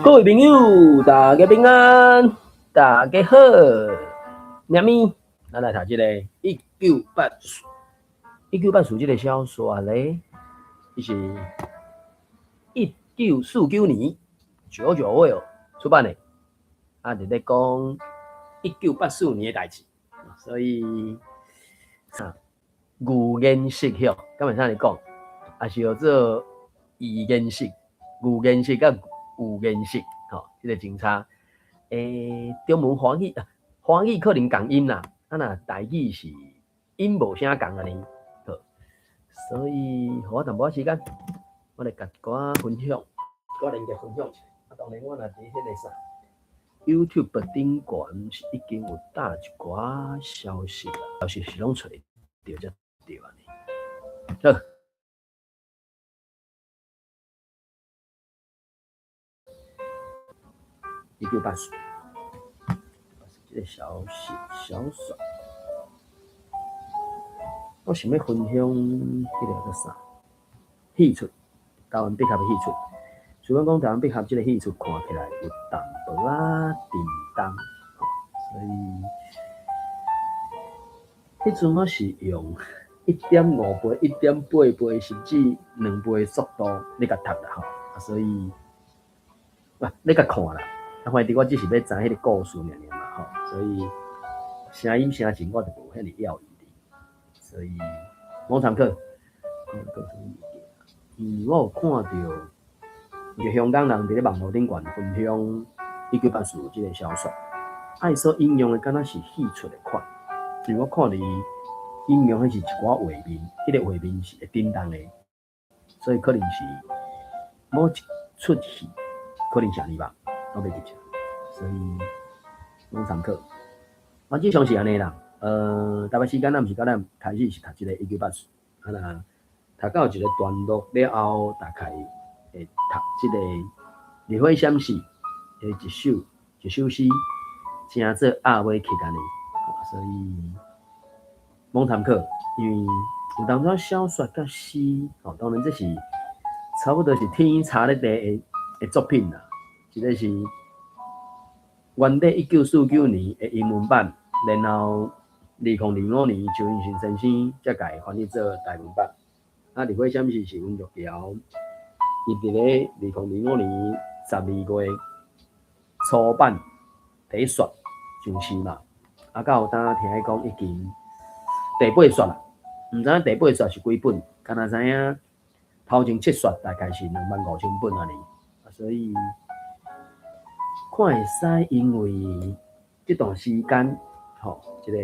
各位朋友，大家平安，大家好。喵咪，咱來讀這個一九八四，一九八四這個小說咧，伊是1949年九九位哦出版的，啊，佇咧講1984年的代誌，所以啥預言式吼，敢會使按呢講，抑是號做預言式、預言式佮預言式，吼，這個真差。中文華語啊，華語可能仝音啦，啊若台語是音無啥仝按呢，好，所以予我淡薄仔時間，我來共寡分享，我連結分享一下。啊，當然我若佇彼個啥 YouTube 頂懸是已經有貼一寡消息啦，消息是攏揣著才對按呢。好。一九八四，這個消息小說，我想欲分享彼個叫啥？戲出，台灣百合的戲出。雖然講台灣百合這個戲出看起來有淡薄仔沉重，吼，所以彼陣我是用1.5倍、1.8倍，甚至2倍的速度咧共讀啦，吼，啊，所以，啊，咧共看啦。啊，反正我只是欲知彼個故事爾爾嘛，吼，所以聲音聲情我就無遐爾要伊哩，所以罔參考。因為我有看著一個香港人佇咧網路頂懸分享一九八四這個小說，啊，伊所引用的敢若是戲出的款，因為我看著伊引用彼是一寡畫面，彼個畫面是會振動的，所以可能是某一齣戲，可能是按呢吧。我袂記得，所以攏參考。我只相是按呢啦，台北時間咱毋是九點開始是讀這個一九八四，啊若讀到一個段落了後，大概會讀這個烈火閃爍的一首一首詩，稱做鴨尾曲按呢，所以罔參考，因為有當陣小說佮詩，吼，當然這是差不多是天差咧地的作品啦。一個是原底1949年的英文版，然後2025年周英成先生才共伊翻譯做台文版。啊，烈火閃爍是溫玉橋，伊佇咧2025年12月初版第一刷上市嘛。啊，到今聽伊講已經第八刷啦，毋知影第八刷是幾本，敢若知影頭前七刷大概是25,000本按呢，啊，所以。看會使，因為這段時間，吼，這個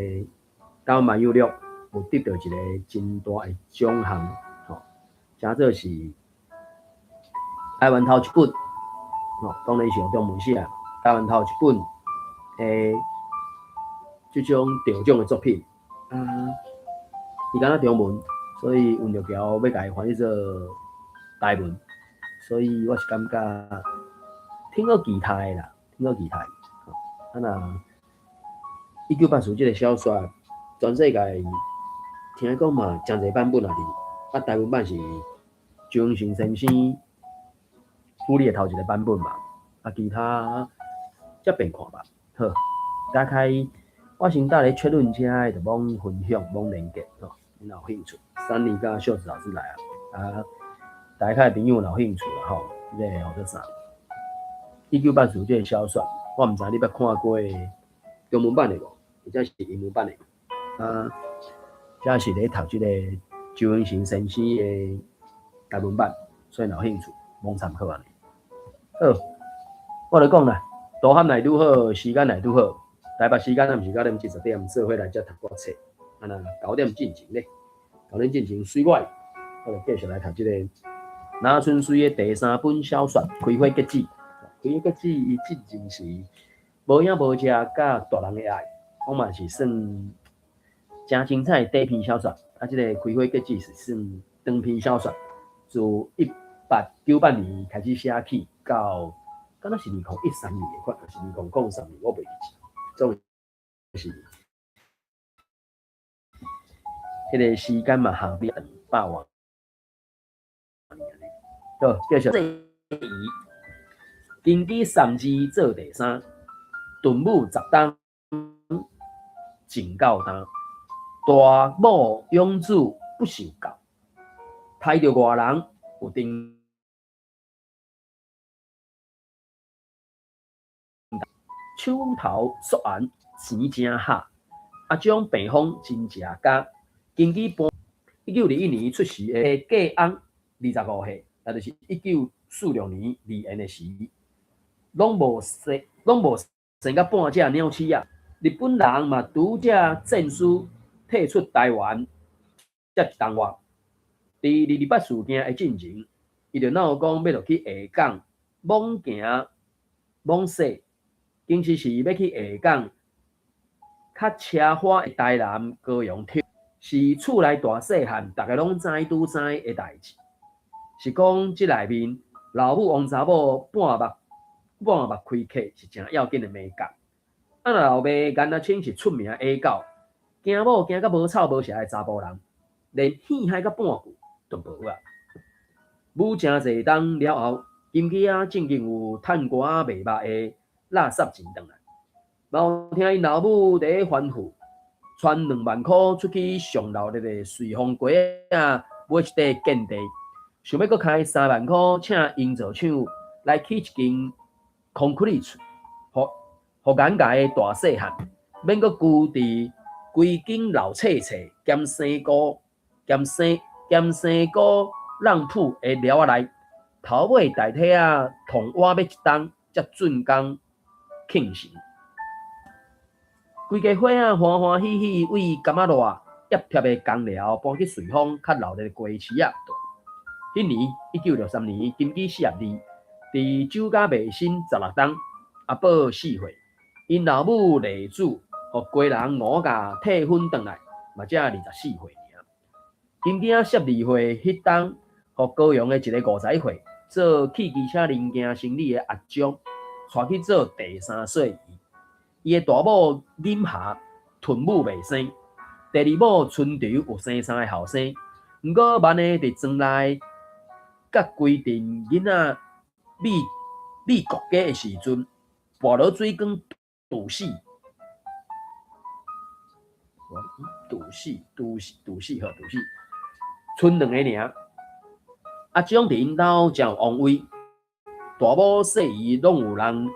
台灣萬有錄有得到一個真大的獎項，吼，誠做是台灣頭一本，吼，當然是用中文寫，台灣頭一本的這種得獎的作品，啊，伊敢若中文，所以溫玉橋欲共伊翻譯做台文，所以我是感覺挺好期待的啦。挺好期待，啊若一九八四這個小說，全世界聽講嘛誠濟版本啊，啊台文版是周英成先生處理的頭一個版本嘛，啊其他才變看吧。好，打開我先搭咧確認遮的，就罔分享、罔連結吼，你若有興趣，三年佮秀子老師來啊，啊，大家的朋友若有興趣啊吼，這個號做啥？一九八四這個小說，我毋知你捌看過中文版的無，或者是英文版的。啊，這是咧讀這個周英成先生的台文版，所以若有興趣，罔參考按呢。好，我就講啦，導航來拄好，時間來拄好，台北時間毋是9點70點，做伙來遮讀歌冊。啊若九點進前咧，九點進前隨我，我就繼續來讀這個林春水的第三本小說《開花結籽》。開花結籽，伊進前是無影無跡佮大人的愛，我嘛是算誠精彩的短篇小說。啊，這個開花結籽是算長篇小說，自1898年開始寫起，到敢若是2013年的款，抑是2003年，我袂記得。總是彼個時間嘛，下邊百外年按呢。好，繼續。根基三字做第三，屯母十冬，前九冬，大某養子不受教，刣著外人有定，手頭縮絚錢誠合，阿張病風真食家，根據搬1921年出世的繼翁25歲，也就是1946年離緣的時，攏無生，攏無生甲半隻鳥鼠仔。日本人嘛拄則戰輸退出台灣，才一冬外。佇二二八事件的進前，伊就鬧講欲落去下港莽行莽踅，其實是欲去下港較奢華的台南高雄是厝內大細漢，逐家攏知拄知的代誌。是講這內面老母王查某半目開客是誠要緊的眉角。啊，若老爸顏阿清是出名矮狗，驚某驚甲無臭無潲的查埔人，連耳海甲半句都無啊。母誠濟冬了後，金枝仔正經有趁歌仔賣肉的垃圾錢轉來，嘛有聽𪜶老母佇咧吩咐，揣2萬箍出去上鬧熱的瑞豐街仔買一塊建地，想欲閣開3萬箍請營造廠來起一間空氣厝，予予眼界的大細漢，免閣舊佇規間老冊冊兼生菇兼生兼生菇浪鋪的寮仔內，頭尾大體仔銅瓦欲一冬才竣工慶成。規家伙仔歡歡喜喜為柑仔熱葉貼的工寮搬去瑞豐較鬧熱的街市仔住。彼年1963年金枝42，佇酒家賣身16冬，阿寶4歲，𪜶老母麗子予家人五甲退婚轉來，嘛才24歲爾。金枝仔12歲彼冬，予高雄的一个50歲做汽機車零件生理的阿張，帶去做第三細姨。伊的大某錦霞吞母袂生，第二某春愁有生三个後生，毋過萬的佇庄內佮規陣囡仔美美國家的時陣，跋落水缸毒死，毒死，毒死，毒死，好，毒死，賰兩个爾。阿張佇𪜶兜誠有王位，大某細姨攏有人。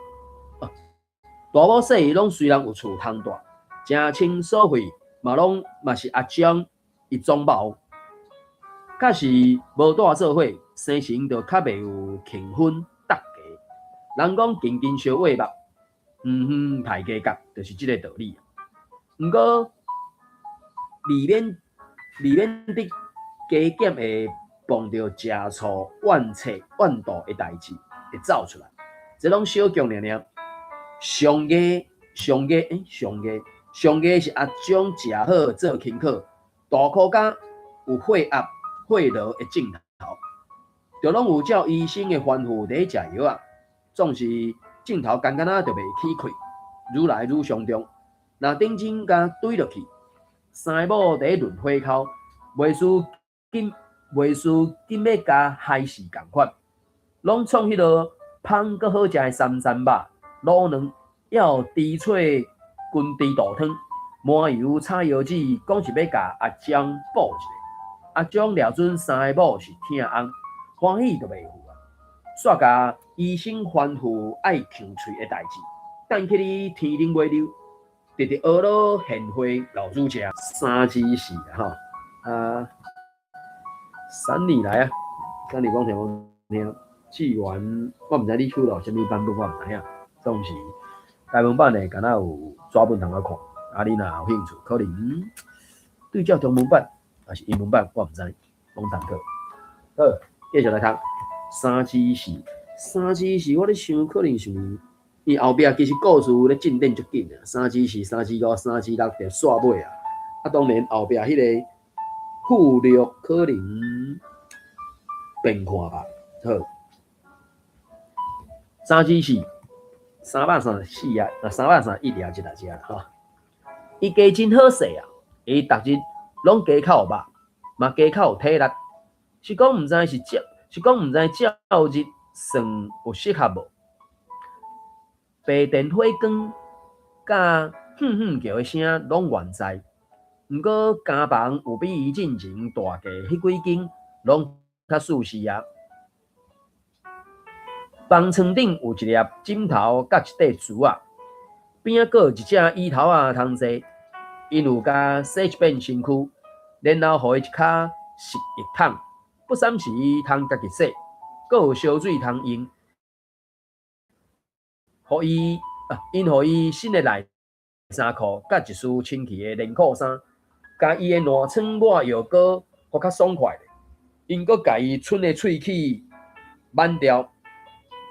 大某細姨攏雖然有厝通住，誠清所費嘛攏嘛是阿張伊總包。確實無帶做伙，生成就較袂有慶分搭價。人講近近相畫目，遠遠刣雞角，就是這个道理。毋過未免未免得加減會碰著食醋怨冊怨妒的代誌會走出來，這攏小強爾爾。上個上個欸，上個上個是阿張食好做輕巧，大箍家有血壓血流的症頭，就攏有照醫生的吩咐佇食藥仔，總是症頭干干仔就袂起氣，愈來愈傷重。若頂真共懟落去，三个某佇咧潤火口，袂輸緊袂輸緊欲共害死仝款，攏創彼落芳閣好食的三餐肉、滷卵，抑有豬脆滾豬肚湯、麻油炒腰子，講是欲共阿張補一下。阿張掠準三个某是疼翁，歡喜就袂赴啊。煞共醫生吩咐愛劊喙的代誌，等去你天冷尾溜，直直學落賢惠老主食三之四吼啊！三年來啊，三年講聽無聽？志源，我毋知你收到啥物版本，我毋知影。總是台文版的，敢若有紙本通好看。啊，你若有興趣，可能對照中文版，抑是英文版，我毋知，攏通考。好，繼續來讀。三之四，三之四，我咧想可能是伊後壁其實故事咧進展足緊啊。三之四、三之五、三之六就煞尾啊。啊，當然後壁彼个附錄可能變看吧。好，三之四，334啊，331頁這隻吼。伊雞真好勢啊，伊逐日攏加較有肉，嘛加較有體力。是講毋知是照，是講毋知照日算有適合無？白電火光佮哼哼叫的聲攏原在，毋過監房有比伊進前大過彼幾間攏較舒適啊。房床頂有一粒枕頭佮一塊櫥仔，邊仔閣有一隻椅頭仔通坐。𪜶有共洗一遍身軀，然後予伊一跤洗浴桶，不三時通家己洗，閣有燒水通用。予伊啊，𪜶予伊新的內衫褲，佮一束清氣的連褲衫，共伊的爛瘡抹藥膏，予較爽快。𪜶閣共伊伸的喙齒挽掉，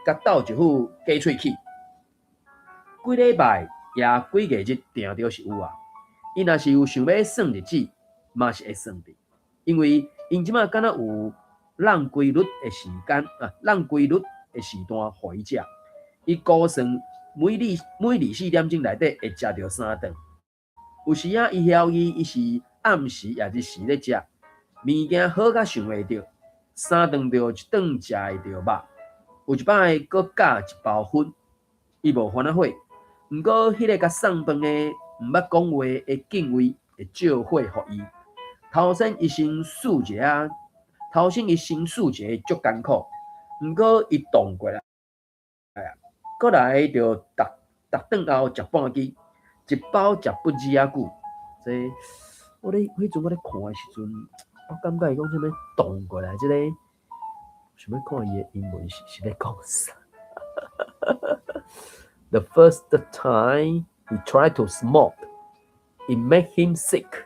共鬥一副假喙齒。幾禮拜也幾個日，定著是有啊。𪜶若是有想欲算日子，嘛是會算著，因為𪜶這馬敢若有挵規律的時間啊，挵規律的時段予伊食。伊估算每24點鐘內底會食著三頓。有時仔伊曉記伊是暗時抑日時咧食，物件好甲想袂著，三頓著一頓食會著肉。有一擺閣夾一包薰，伊無煩仔火，毋過彼個共送飯的毋捌講話的警衛會借火予伊。頭先伊先試一下，頭先伊先試一下足艱苦，毋過伊擋過來啊，閣來著逐逐頓後食半支，一包食不止仔久。這我咧彼陣我咧看的時陣，我感覺伊講啥物擋過來這個，想欲看伊的英文是咧講啥？The first time he tried to smoke, it made him sick。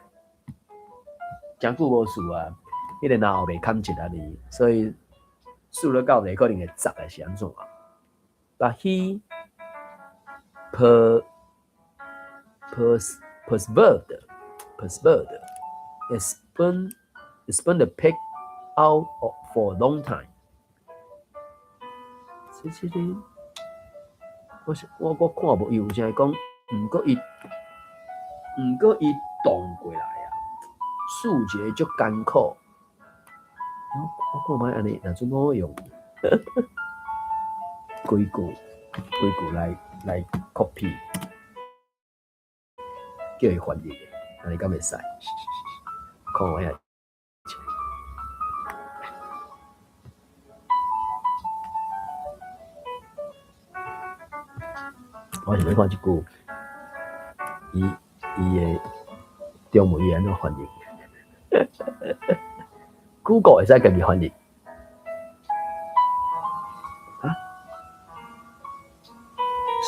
誠久無試啊，彼個腦未崁一啊哩，所以試了到底可能會雜的是按怎？But he persevered, and spent the pack out for a long time。這個，我是我看無伊有啥講，毋過伊擋過來啊，試一個足艱苦。我看覓按呢，若陣我用規句規句來 copy，叫伊翻譯的，按呢敢會使？看我遐。我想欲看這句，伊的中文伊按怎翻譯？Google 會使家己翻譯？啊？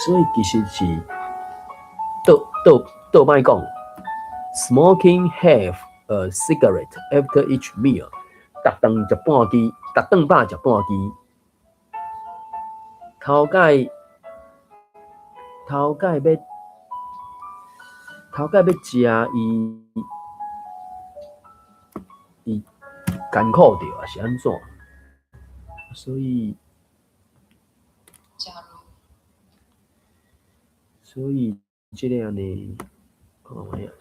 所以其實是倒倒倒擺講，smoking half a cigarette after each meal，逐頓食半支，逐頓飽食半支。頭擺欲食伊伊艱苦著啊，是按怎？所以，所以這個按呢，看覓仔。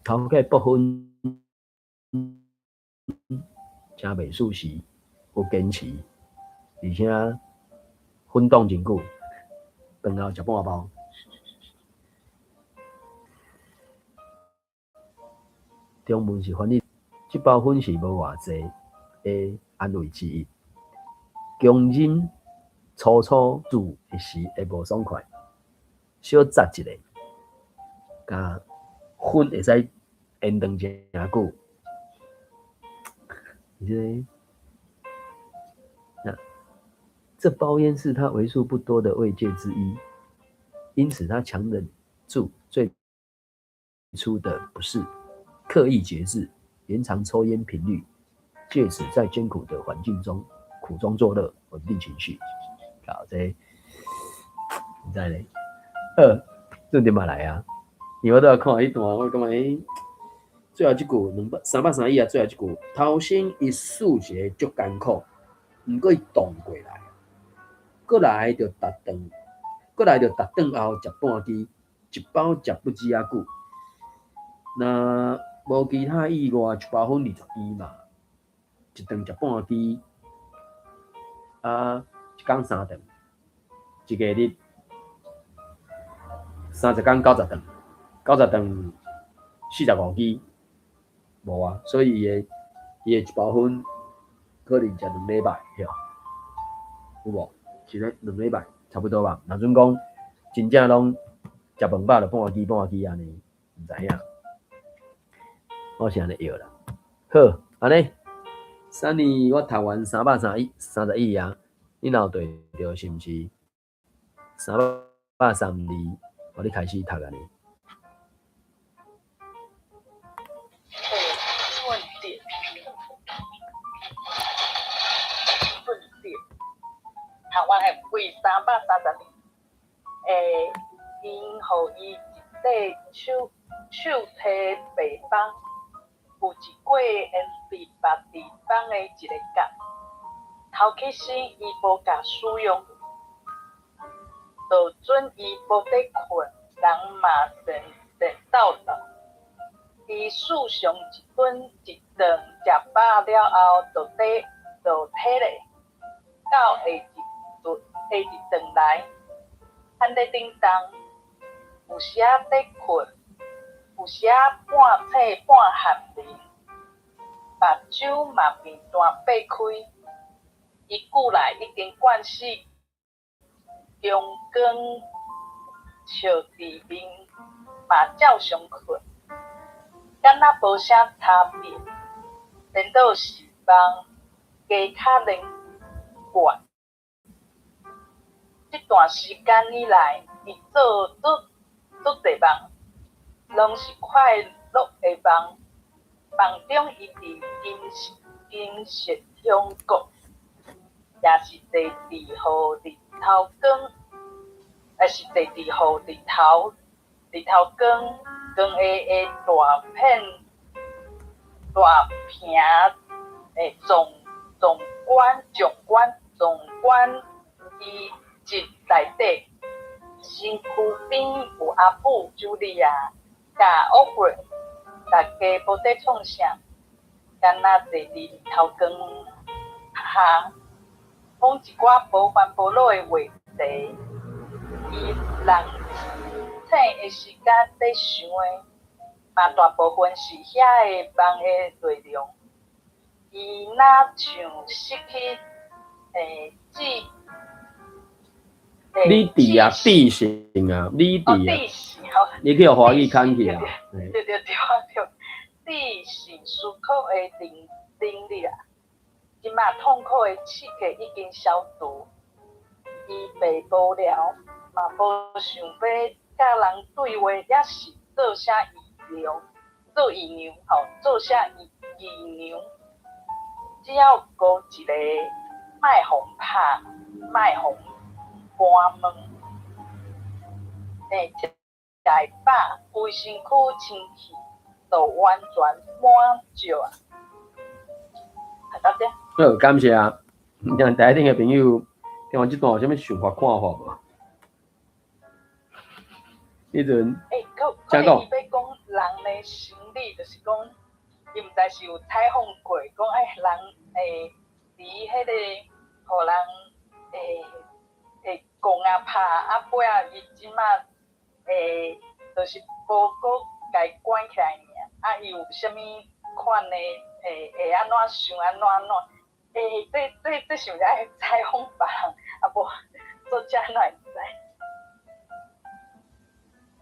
頭家部分誠袂輸時，有堅持，而且奮鬥真久，飯後食半包。中文是翻譯，這包薰是無偌濟的安慰之一。強忍初初試的時會無爽快，小扎一下，共薰會使延長誠久。這個，那這包菸是他為數不多的慰藉之一，因此他強忍住最初的不適，刻意節制，延長抽菸頻率，借此在艱苦的環境中苦中作樂，穩定情緒。好，這個，你知咧？好，重點嘛來啊！因為我拄仔看彼段，我感覺欸，最後這句230頁啊，最後這句，頭先伊試一個足艱苦，毋過伊擋過來，閣來就逐頓，閣來就逐頓後食半支，一包食不止仔久。那無其他意外，一包粉20支嘛，一頓食半支，啊，一工三頓，一個日30工90頓，90頓45支，無啊，所以伊的一包粉可能食2禮拜，對，有無？是咧2禮拜差不多吧。若準講真正攏食飯飽就半支半支按呢，毋知影。我是按呢藥啦。好，按呢，Sunny，我讀完331啊，你若有對著是毋是？332，予你開始讀按呢。問題，問題，讀完係為332，𪜶予伊一塊手手提白枋，有一塊緣佇別地方的一个角，頭起先伊無共使用，就準伊無佇睏，人嘛善善鬥鬥。伊事上一頓一頓食飽了後，就綴就體咧，到下一頓下一頓來，按咧叮當，有時仔佇睏，有時仔半醒半頷眠，目睭嘛平淡擘開。伊久來已經慣死，強光照佇面嘛照常睏，敢若無啥差別。顛倒是夢加較連貫。這段時間以來，伊做足足濟夢，攏是快樂的夢。夢中伊佇金金色鄉國，也是坐佇予日頭光，也是坐佇予日頭日頭光光下的大片大坪的壯壯觀壯觀壯觀遺跡內底，身軀邊有阿母茱莉亞佮奧布瑞，大家無佇創啥，敢若坐佇日頭光下，講一寡無煩無惱的話題。伊人醒的時間佇想的，嘛大部分是遐个夢的內容。伊若像失去智理智啊，智性啊，理智啊，你去予華語牽去啊。對對對對，理性思考的能力啊，這馬痛苦的刺激已經消除，伊袂無聊，嘛無想欲佮人對話，抑是做啥異樣，做異樣吼，做啥異異樣，只要顧一个，莫予拍，莫予盤問，食會飽，規身軀清氣，就完全滿足啊！到這。好，感謝。聽台頂的朋友，聽完這段有啥物想法看法無？彼陣，請講。伊欲講人的心理，就是講，伊毋知是有採訪過，講欸人會佇彼个，予人會會講啊拍啊尾仔，伊這馬就是無閣共伊關起來爾，啊，伊有啥物款的會會按怎想按怎按怎？這是毋是愛採訪別人？啊無作者哪會知？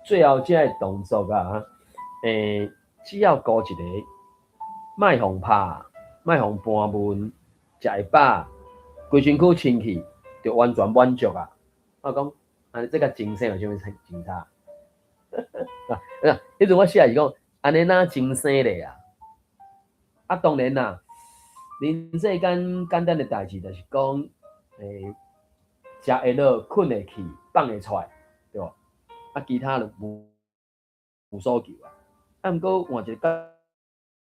最後這个動作啊，只要顧一個，莫予拍，莫予盤問，食會飽，規身軀清氣，就完全滿足啊！我講，按呢這佮精神有啥物真差？啊，彼陣我寫是講，按呢若精神咧啊！啊，當然啦，人世間簡單的代誌就是講，食會落，睏會去，放會出來，對無？啊，其他就無無所求啊。啊，毋過換一個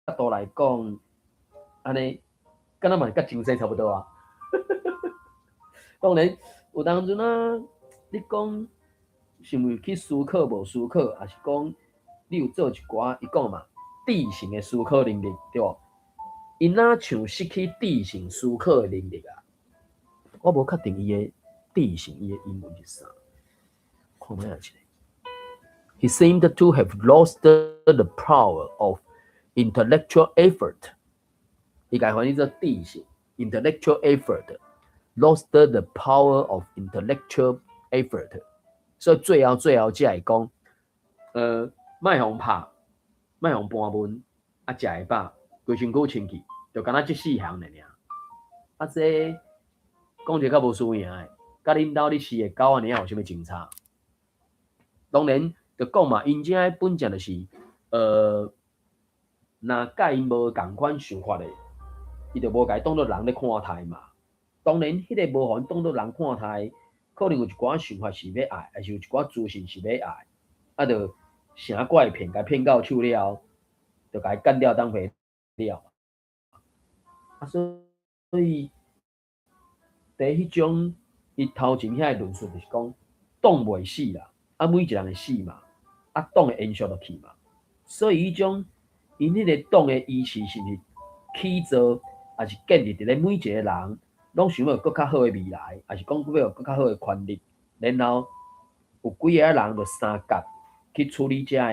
角度來講，按呢，敢若嘛是佮精神差不多啊。當然，有當陣啊，你講是毋是去思考無思考，抑是講你有做一寡，伊講嘛，智性的思考能力，對無？伊若像失去智性思考的能力啊！我無確定伊的智性，伊的英文是啥？看覓仔一下。He seemed to have lost the power of intellectual effort。伊共翻譯做智性，intellectual effort，lost the power of intellectual effort。所以最後最後才會講，莫予拍，莫予盤問，啊，食會飽，規身軀清氣，就敢若這四項爾爾。啊，這講一個較無輸贏的，佮恁兜咧飼的狗仔爾有啥物相差？當然，就講嘛，𪜶遮本正就是，若佮𪜶無仝款想法的，伊就無共伊當做人咧看待嘛。當然，彼個無予𪜶當做人看待，可能有一寡想法是欲愛，抑是有一寡資訊是欲愛，啊，就成怪騙，共騙到手了後，就共伊幹掉當肥料。啊，所以，佇彼種伊頭前遐個論述就是講，黨袂死啦，啊，每一個人會死嘛，啊，黨會延續落去嘛。所以彼種，𪜶彼個黨的意志是毋是起造，抑是建立佇咧每一個人，攏想欲有閣較好的未來，抑是講閣欲有閣較好的權利，然後有幾个人就相佮去處理這个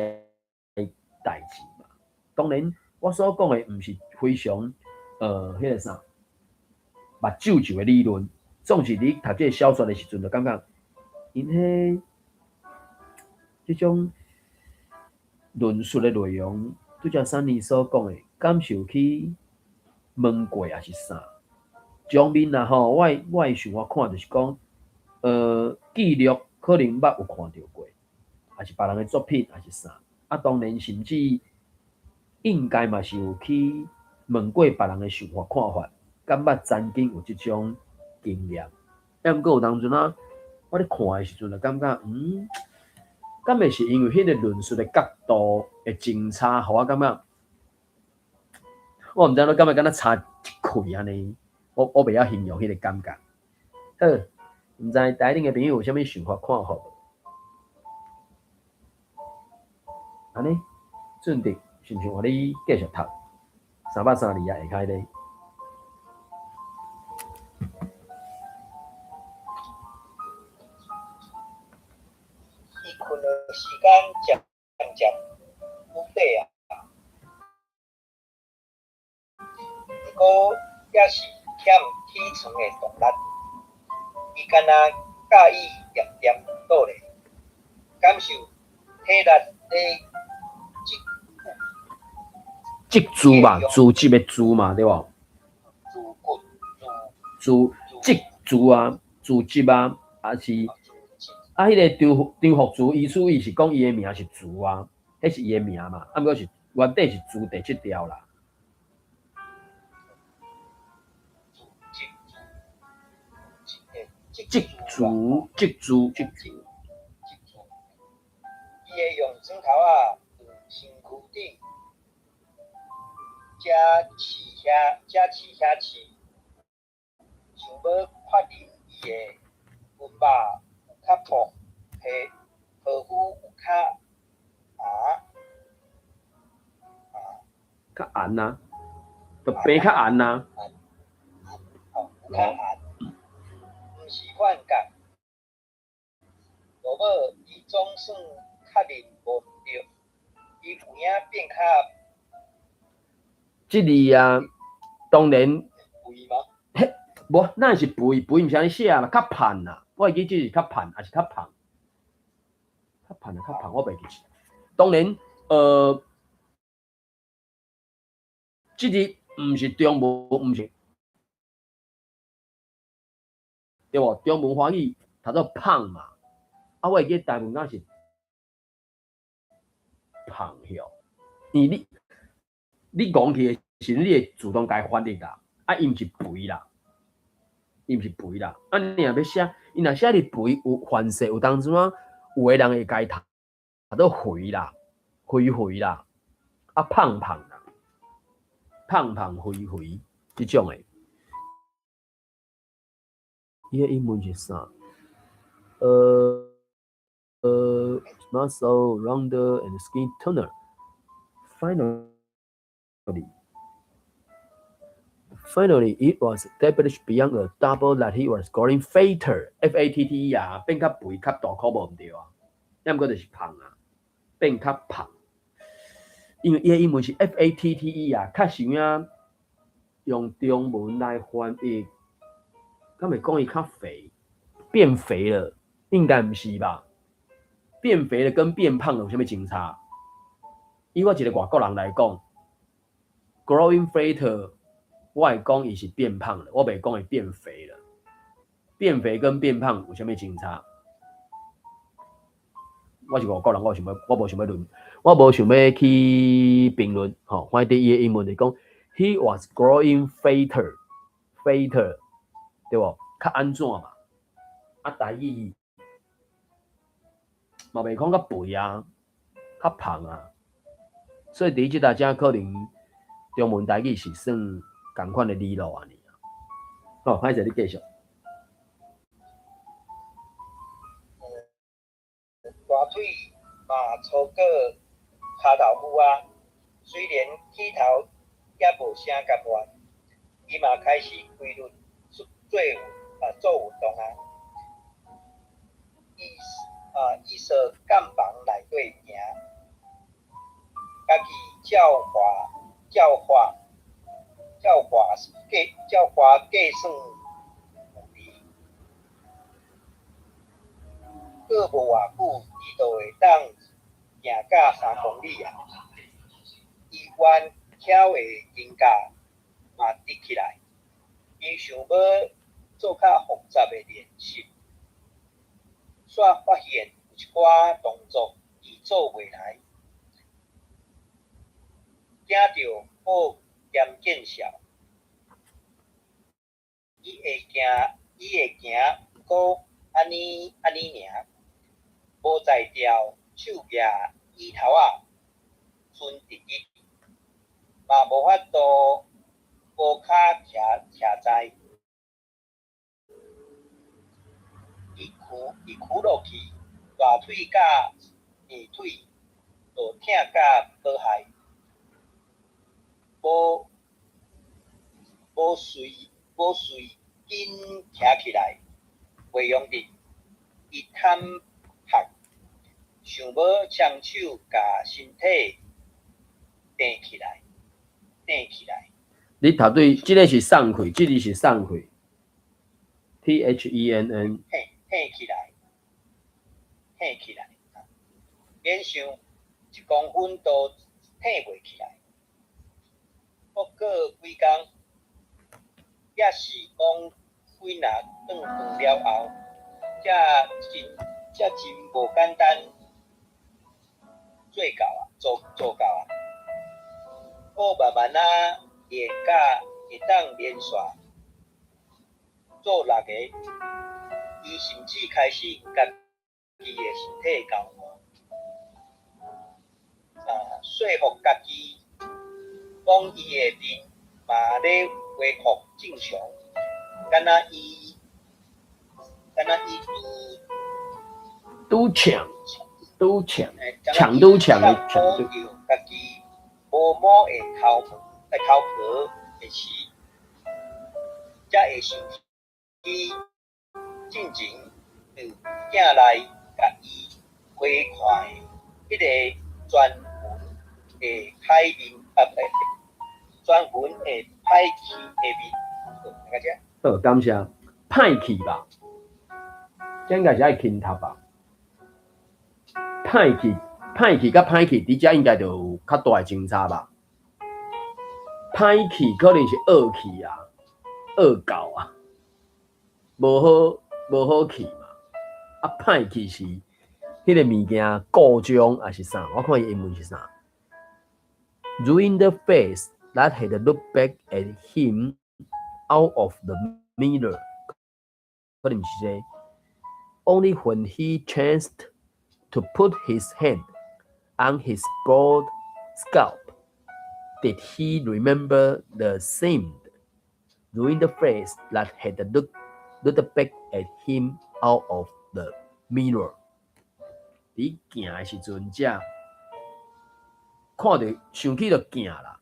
代誌嘛。當然，我所講的毋是非常，彼個啥，目睭睭的理論，總是你讀這个小說的時陣，就感覺𪜶彼這種論述的內容，拄才珊妮所講的，敢是有去問過抑是啥？上面啦吼，我的想法看就是講，記錄可能捌有看著過，抑是別人的作品，抑是啥？啊，當然甚至應該嘛是有去問過別人的想法看法，敢捌曾經有這種經驗。啊，毋過有當陣啊，我咧看的時陣就感覺，敢會是因為彼個論述的角度的精差，予我感覺，我毋知影敢會敢若差一氣按呢？我袂曉形容彼個感覺。好，毋知台頂的朋友有啥物想法看法無？按呢，俊迪是毋是換你繼續讀？332頁下開咧。伊睏的時間漸漸久短啊，毋過猶是欠起床的動力。伊敢若佮意恬恬倒咧，感受體力咧積積聚嘛，組織的組嘛，對無？組積聚啊，組織啊，抑是啊，彼个張福慈伊主伊是講伊的名是慈啊，彼是伊的名嘛，啊，毋過是原底是慈第七條啦。積聚，積聚，積聚。伊會用指頭仔佇身軀頂，遮試遐，遮試遐試，想欲確認伊的溫肉有較薄，皮膚有較紅，較紅啊，就變較紅啊。吼，有較紅，毋是幻覺。落尾，伊總算確認無毋著，伊有影變較。這字啊，當然。肥嗎？嘿，無，哪會是肥？肥毋是按呢寫啦，較胖啦。我會記這是較胖，抑是較胖？較胖啊，較胖，我袂記。當然，這字毋是中文，毋是，對無？中文華語讀做胖嘛。啊，我會記台文敢是胖曉，因為你講起的時陣，你會自動共伊翻譯啦。啊，伊毋是肥啦，伊毋是肥啦。啊，你若欲寫，伊若寫佇肥有凡勢有當陣啊，有的人會共伊讀做肥啦，肥肥啦，啊胖胖啦，胖胖肥肥這種的。伊的英文是啥？Muscle rounder and skin toner. Finally. 字。Finally, it was established beyond a doubt that he was growing fatter, F-A-T-T-E 啊，變較肥較大箍無毋對啊，抑毋過就是胖啊，變較胖。因為伊的英文是 F-A-T-T-E 啊，確實有影用中文來翻譯，敢會講伊較肥，變肥了，應該毋是吧？變肥了跟變胖有啥物相差？以我一個外國人來講，growing fatter，我會講伊是變胖了，我袂講伊變肥了。變肥跟變胖有啥物相差？我是外國人，我想欲，我無想欲論，我無想欲去評論。吼，反正伊的英文就講，He was growing fatter，fatter，對無？較按怎嘛？啊，台語嘛袂講較肥啊，較胖啊。所以佇這搭遮可能中文台語是算仝款的理路按呢。好，歹勢你繼續。大腿嘛粗過跤頭母仔，雖然起頭猶無啥甘願，伊嘛開始規律做運動啊。伊踅監房內底行，家己照畫計算距離，過無偌久，伊就會當行甲3公里啊！伊彎翹的肩胛嘛直起來，伊想欲做較複雜的練習，煞發現有一寡動作伊做袂來，驚著好兼見笑。伊會行，毋過按呢按呢爾，無才調，手舉椅頭仔，伸直直，嘛無法度無跤徛徛在。伊屈落去，大腿佮下腿就疼甲無害，無隨緊徛起來，袂用得。伊坦白，想欲雙手共身體撐起來，撐起來。你讀對，這个是送氣，這个是送氣。THENN。撐起來，撐起來，勉想1公分都撐袂起來。閣過幾工，抑是講幾若頓飯了後，才真無簡單做到啊！閣慢慢仔練甲會當連續做六个，伊甚至開始家己的身體交換，說服家己，講伊的面嘛咧恢復正常，敢若伊拄搶，拄搶，搶拄搶的搶。拄著家己無毛的頭毛、頭皮的時，才會想起進前佇鏡內共伊回看的彼個專門的歹面，啊，不，專門的歹去的面。好，感謝。歹去吧，這應該是愛輕讀吧。歹去，歹去佮歹去，佇遮應該就有較大的相差吧。歹去可能是惡去啊，惡搞啊，無好無好去嘛。啊，歹去是彼个物件故障抑是啥？我看伊英文是啥？Ruined face that had looked back at him out of the mirror，可能毋是這個。Only when he chanced to put his hand on his bald scalp did he remember the same ruined face that had looked back at him out of the mirror。佇鏡的時陣，才看著想起著鏡啦，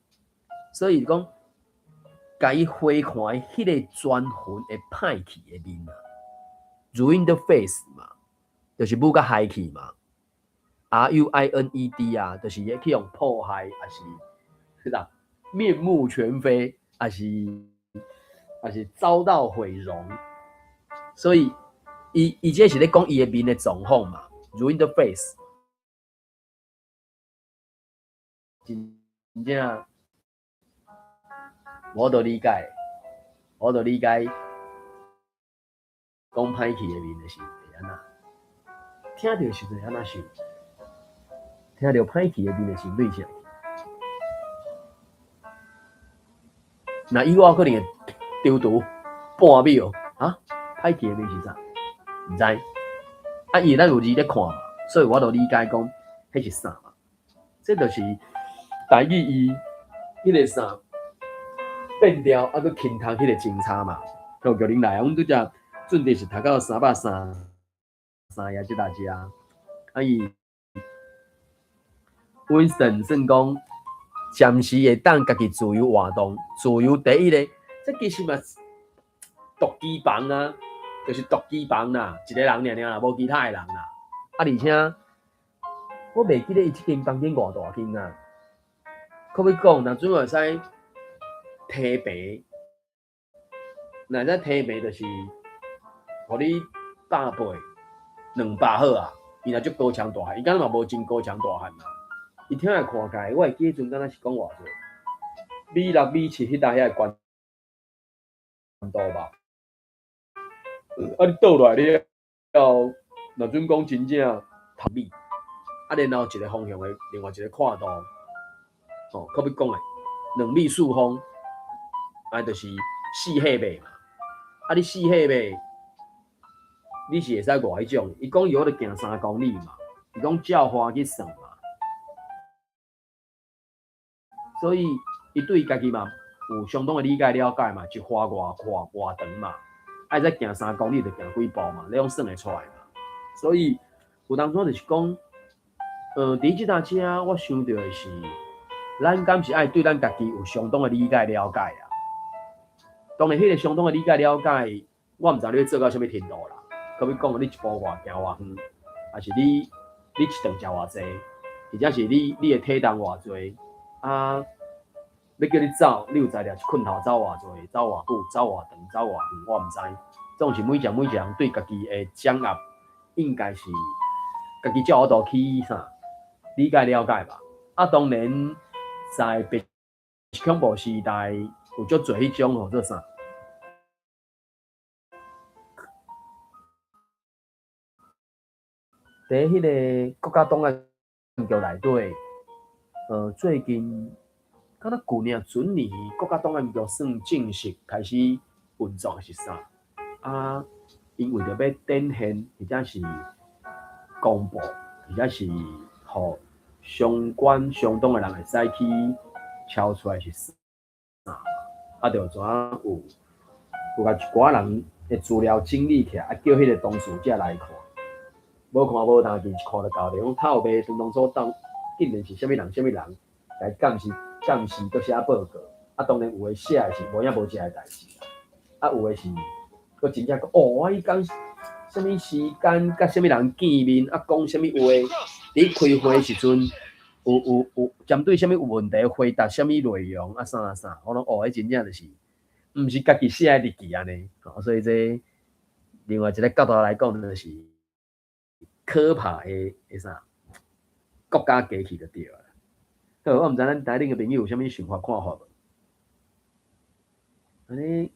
所以講，共伊回看彼个轉魂會歹去的面啊，ruined face 嘛，就是舞甲害去嘛，ruined 啊，就是會去予破壞，抑是啥面目全非，抑是遭到毀容。所以，伊這是咧講伊的面的狀況嘛，ruined face。真正，無法理解，無法理解，講歹去的面就是會按怎？聽著時陣會按怎想？聽著歹去的面的時對啥？若以我可能會丟圖半秒啊！歹去的面是啥？毋知。啊，因為咱有字咧看嘛，所以我就理解講，彼是啥嘛？這就是台語伊彼個啥變調，啊，閣輕讀彼個精差嘛。叫叫恁來啊！阮拄才準備是讀到303頁這搭遮，啊伊 Winston 算講暫時會當家己自由活動，自由第一个，這其實嘛獨居房啊，就是獨居房啦，一个人爾爾啦，無其他的人啦。啊，而且我袂記得伊這間房間偌大間啊。可欲講，若準會使提平，若會使提平，就是予你100倍、200好啊。伊若足高強大漢，伊敢若嘛無真高強大漢嘛。伊聽來看起來，我會記彼陣敢若是講偌濟，米6、米7彼搭遐個懸度吧。啊，你倒落來了後，若準講真正頭米，啊，然後一個方向的另外一個闊度，吼，可欲講的2米4方，啊，就是4歲馬嘛。啊，你4歲馬，你是會使偌彼種？伊講伊有咧行3公里嘛，伊講照花去算嘛。所以，伊對家己嘛有相當的理解了解嘛，一花偌闊偌長嘛，愛再行三公里就行幾步嘛，你攏算會出來嘛。所以有當陣就是講，佇這搭遮我想著的是，咱敢是愛對咱家己有相當的理解了解啊。當然，彼個相當的理解了解，我毋知你欲做到啥物程度啦。可比講，你一步偌行偌遠，抑是你一頓食偌濟，或者是你的體重偌濟啊？欲叫你走，你有才調一困頭走偌濟，走偌久，走偌長，走偌遠，我毋知。總是每一個每一個人對家己的掌握，應該是家己才有法度去啥理解了解吧。啊，當然在白色恐怖時代有足濟彼種號做啥？佇彼个國家檔案局內底，最近。敢若舊年、準年，國家檔案局算正式開始運作是啥？啊，𪜶為著欲展現，或者是公布，或者是予相關相當的人會使去抄出來是啥？啊，就怎有共一寡人的資料整理起來，啊，叫彼个當事者來看，無看無當緊，一看就𠢕著，講透白當初當竟然是啥物人，啥物人來監視。暫時閣寫報告，啊，當然有的寫的是無影無跡的代誌啦，啊，有的是閣真正講，哦，我彼工啥物時間佮啥物人見面，啊，講啥物話，佇開會時陣有針對啥物問題回答啥物內容，啊，啥啥，我攏哦，彼真正就是，毋是家己寫的日記按呢，所以這另外一个角度來講，就是可怕的啥國家機器就對了。好，我毋知咱台頂的朋友有啥物想法看法無？按呢，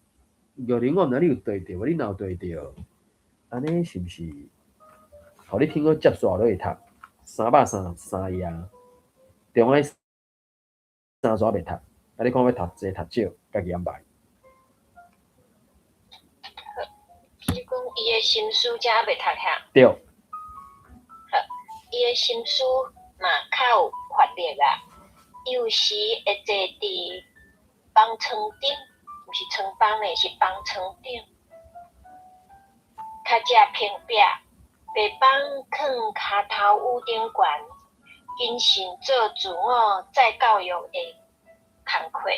玉玲，我毋知你有對著無？你若有對著，按呢是毋是？予你聽好接續落去讀333頁，中間三煞袂讀，啊，你看欲讀濟讀少，家己安排。你講伊的心思才猶未讀遐？對。好，伊的心思嘛較有法力啊。伊有時會坐佇房床頂，毋是床房呢，是房床頂，較正平壁，白板囥跤頭趺頂懸，謹慎做自我再教育的工課。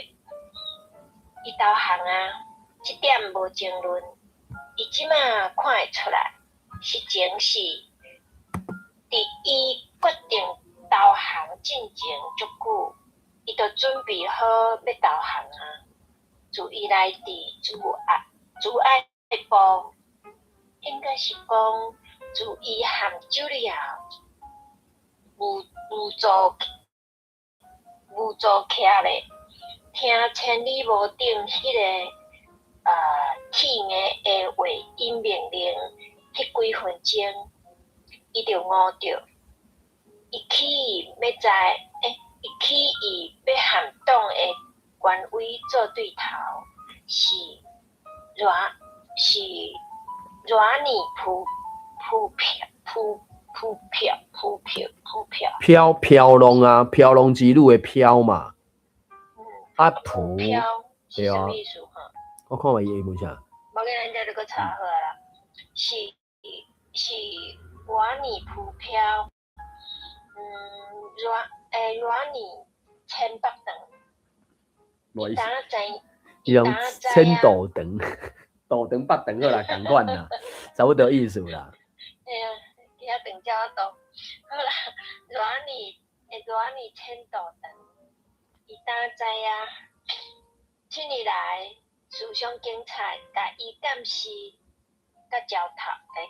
伊投降啊，這點無爭論。伊這馬看會出來，實情是，佇伊決定投降進前足久，伊就準備好欲投降啊。自伊來佇慈愛部，應該是講自伊和茱莉亞無做起來，聽千里無頂彼個鐵硬的話音命令，彼幾分鐘，伊就悟著，伊起意欲在，伊起意欲和黨的權威做對頭，是熱泥浮浮漂浮浮漂浮漂浮漂飄飄浪啊，飄浪之女的飄嘛，啊浮飄是啥物意思哈？我看覓伊英文啥？無緊，咱這閣查好啦。是熱泥浮漂，熱泥千百長。無意思。伊知伊用千度長，度長百長好啦，仝款啦，差不多意思啦。嘿啊，其他長才度。好啦，熱泥千度長。伊當知影，七年來，思想警察共伊監視佮焦頭，共伊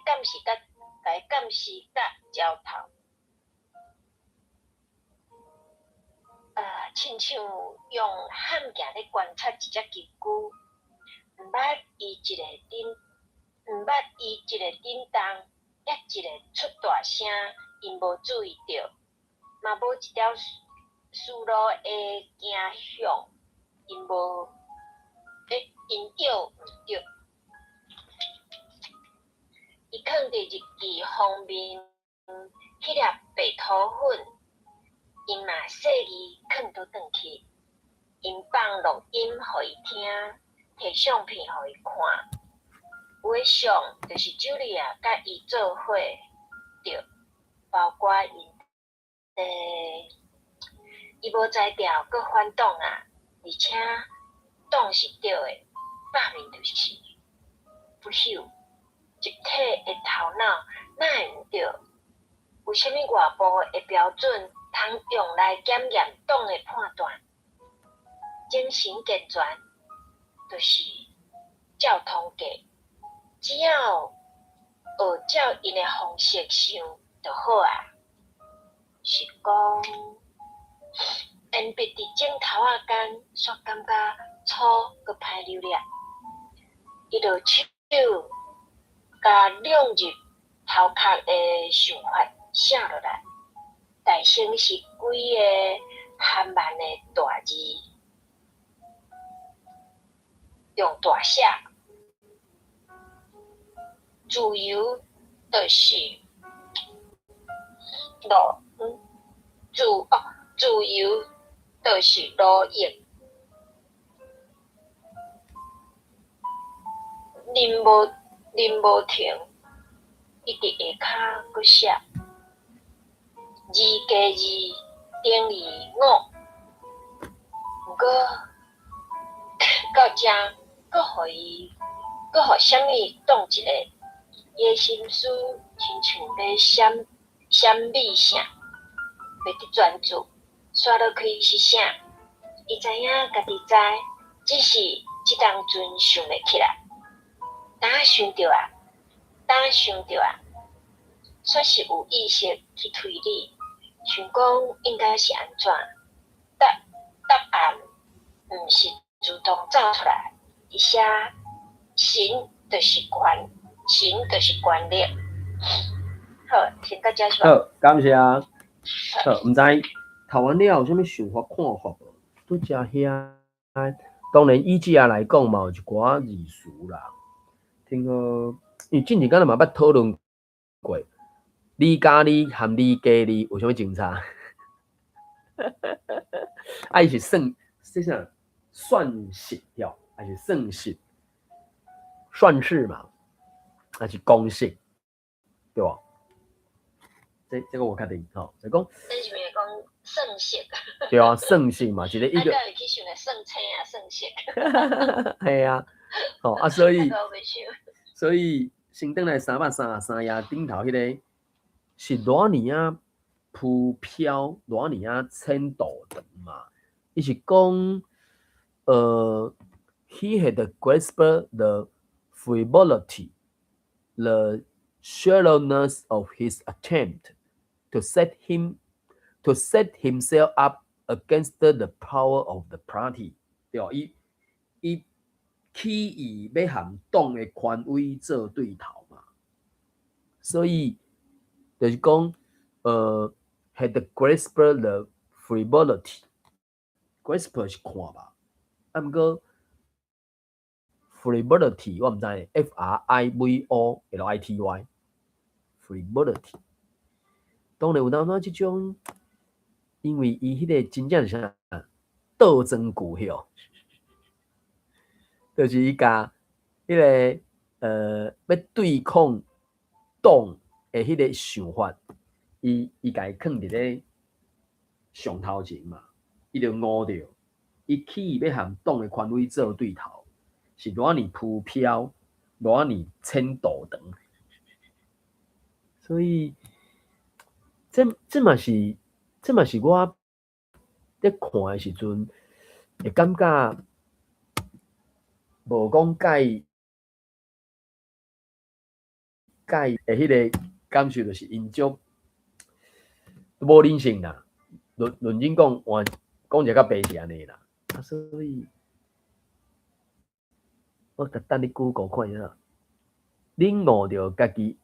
監視佮焦頭。親像用譀鏡咧觀察一隻金龜，毋捌伊一个振動，抑一個出大聲，𪜶無注意著，嘛無一條思路的行向，𪜶著毋著。伊囥佇日記封面彼粒白塗粉，𪜶嘛細膩囥倒轉去，𪜶放錄音予伊聽，提相片予伊看。有的相就是茱莉亞佮伊做伙著，包括𪜶的，伊無才調閣反黨啊，而且黨是對的，罷免就是不朽。集體的頭腦哪會毋對？有啥物外部的標準通用來檢驗黨的判斷？精神健全，就是照統計，只要學照𪜶的方式想就好啊。是講，鉛筆佇指頭仔間，煞感覺粗閣歹扭捏。伊就手共兩入頭殼的想法寫落來，大聲是幾个含慢的大字，用大寫。自由就是路，自由就是奴役。啉無停，伊佇下跤閣寫，2加2等於5。毋過到遮，閣予伊，閣予啥物擋一下，伊的心思親像欲閃閃米線，袂得專注。煞落去是啥？伊知影家己知，只是這當陣想袂起來。當想著啊，當想著啊，煞是有意識去推理，想講應該是按怎？答案毋是自動走出來，伊寫神就是權，神就是權力。好，先到這是吧？好，感謝。好，毋知讀完了有啥物想法看法無？拄才遐，當然以這來講嘛，有一寡字詞啦。聽好，因為進前敢若嘛捌討論過，二加二和二加二有啥物相差？啊，伊是算，這啥？算式喲，還是算式？算式嘛，還是公式？對無？這個我確定吼，就講。你是毋是講算式。對啊，算式嘛，一個一個。啊，會去想咧算星啊，算式。係啊，吼啊，所以先轉來333頁頂頭彼个是偌爾仔浮飄，偌爾仔淺度長嘛。伊是講，he had grasped the frivolity, the shallowness of his attempt to set himself up against the power of the party，對，伊起意欲和黨的權威做對頭嘛，所以就是講，had grasped the frivolity，grasp 是看吧，啊，毋過 frivolity 我毋知，F R I V O L I T Y，frivolity，當然有當怎這種，因為伊彼个真正是啥，倒裝句吼，就是伊共彼个欲對抗黨的彼个想法，伊共伊囥佇咧上頭前嘛，伊就悟著，伊起意欲和黨的權威做對頭，是偌爾浮飄，偌爾淺度長，所以這嘛是我咧看的時陣，會感覺無講介介的彼个感受，就是𪜶足無人性啦。論論真講，換講一個較白是按呢啦。啊，所以我共等你 Google 看一下，恁悟著家己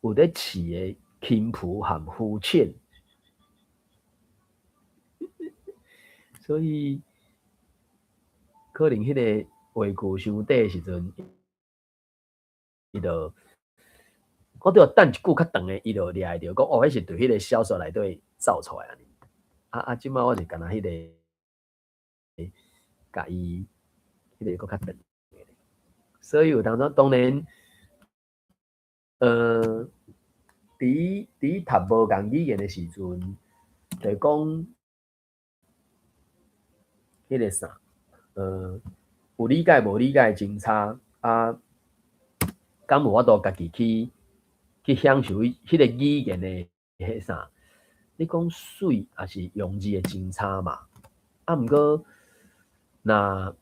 有咧飼的輕浮和膚淺，所以可能彼个話句傷短的時陣，伊就我拄等一句較長的，伊就掠會著講哦，彼是佇彼个小說內底走出來按呢。啊啊，這擺我是干焦彼个，共伊彼个閣較長的。所以有當陣當然，佇讀無仝語言的時陣，就講彼个啥，有理解無理解真差啊，敢有法度家己去享受彼个語言的彼啥？你講媠也是用字的真差嘛？啊，毋過若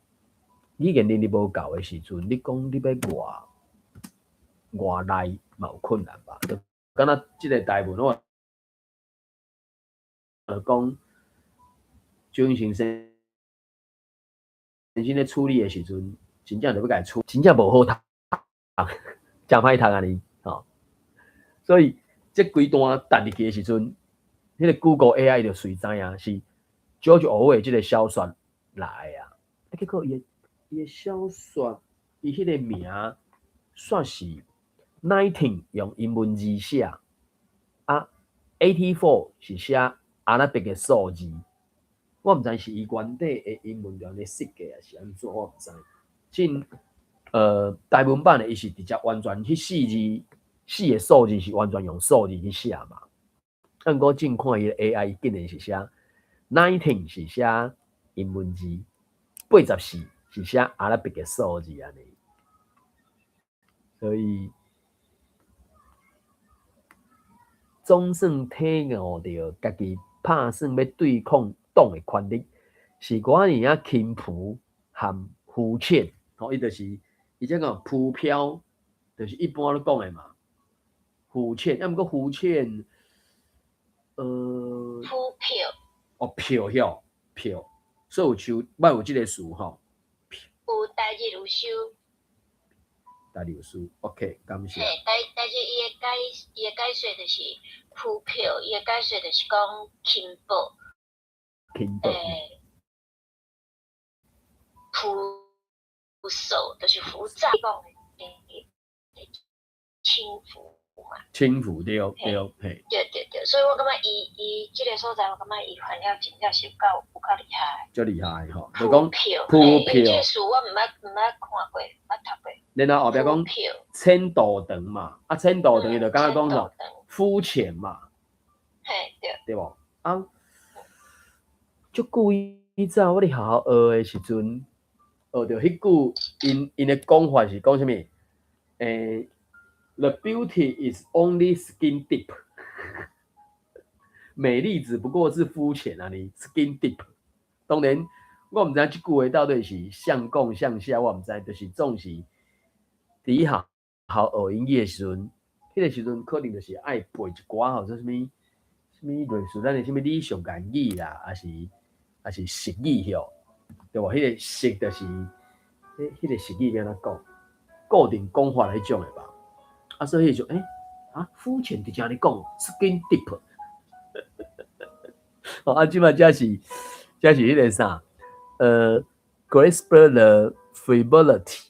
語言能力無夠的時陣，你講你欲外外內嘛有困難吧？就敢若這个台文我就講，周英先生咧處理的時陣，真正就欲共伊處，真正無好讀，誠歹讀按呢吼。所以這規段讀入去的時陣，彼个 Google AI 就隨知影是 George Orwell 這个小說來的啊。啊，結果伊的小說，伊彼个名煞是 nineteen 用英文字寫，啊，84 是寫阿拉伯的數字。我毋知是伊原底的英文就按呢設計，抑是按怎，我毋知。進台文版的伊是直接完全彼四字四个數字是完全用數字去寫嘛。啊，毋過正看伊的 AI 竟然是寫 nineteen 是寫英文字，84是寫阿拉伯的數字按呢。所以總算體悟著家己拍算欲對抗黨的權力，是偌爾仔輕浮和膚淺。吼，伊就是伊這個浮飄，就是一般咧講的嘛。膚淺，啊，毋過膚淺，浮漂。哦，漂曉漂，所以有收，捌有這个詞吼。有台日有收。台日有收，OK，感謝。嘿，台日伊的解說就是浮漂，伊的解說就是講輕薄。輕薄。浮躁，就是浮躁，講的輕浮嘛。輕浮對對嘿。對對對，所以我感覺伊這个所在，我感覺伊翻了真正是有夠厲害。足厲害吼，就講浮漂，這个詞我毋捌看過，毋捌讀過。然後後壁講淺度長嘛，啊淺度長伊就敢若講啥膚淺嘛。嘿對。對無？啊，足久以早我佇學校學的時陣，學著彼句，𪜶𪜶的講法是講啥物？The beauty is only skin deep，美麗只不過是膚淺按呢，skin deep。當然，我毋知影這句話到底是像講像寫，我毋知，就是總是佇學校學英語的時陣，彼個時陣可能就是愛背一寡吼，做啥物啥物類似咱的啥物理想言語啦，抑是俗語吼，對無？彼個俗就是，彼個俗語欲按怎講？固定講法彼種的吧。啊，所以就啊，膚淺就按呢講，skin deep。哦，啊，這擺這是彼個啥？Grasp the frivolity,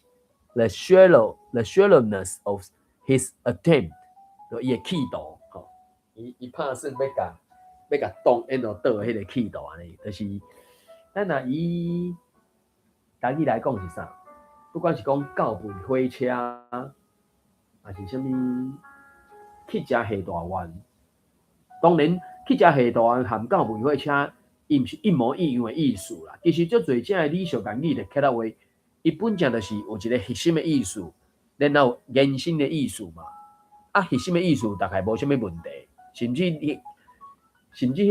the shallowness of his attempt，就伊的企圖，吼，伊拍算欲共黨引落倒彼個企圖按呢，就是咱若以台語來講是啥？不管是講告肥火車，抑是啥物去食下大丸，當然去食下大丸含告肥火車，伊毋是一模一樣的意思啦。其實足濟這的理想言語的客家話，伊本正就是有一個核心的意思，然後延伸的意思嘛。啊，核心的意思大概無啥物問題，甚至彼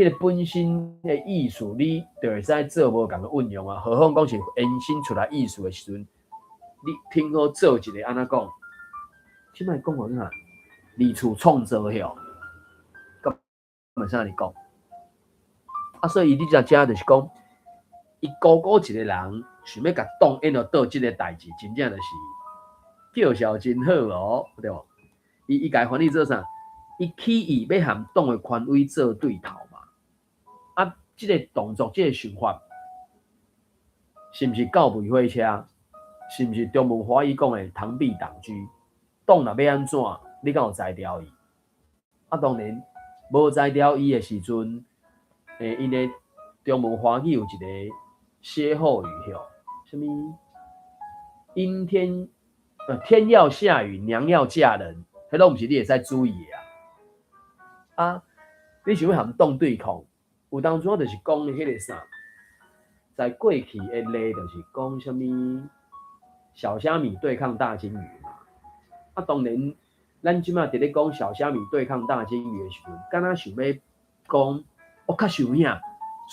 個本身的意思，你就會使做無仝的運用啊。何況講是延伸出來意思的時陣，你聽好做一個按怎講？這擺講法啥？二次創造吼，咁會使按呢講？啊，所以你遮遮就是講，伊孤孤一個人想欲共黨引落倒這個代誌，真正就是叫囂真好哦，對無？伊共翻譯做啥？伊起意欲和黨的權威做對頭嘛？啊，這個動作，這個想法，是毋是告肥火車？是毋是中文華語講的螳臂擋車？黨若欲按怎，你敢有才調伊？啊，當然無才調伊的時陣，𪜶的中文華語有一個歇後語吼，啥物？陰天，天要下雨，娘要嫁人，彼攏毋是你會使主意的啊！啊，你想欲和黨對抗，有當陣就是講彼個啥，在過去的例就是講啥物小蝦米對抗大鯨魚嘛。啊，當然，咱這擺佇咧講小蝦米對抗大鯨魚的時陣，敢若想欲講，我較想影，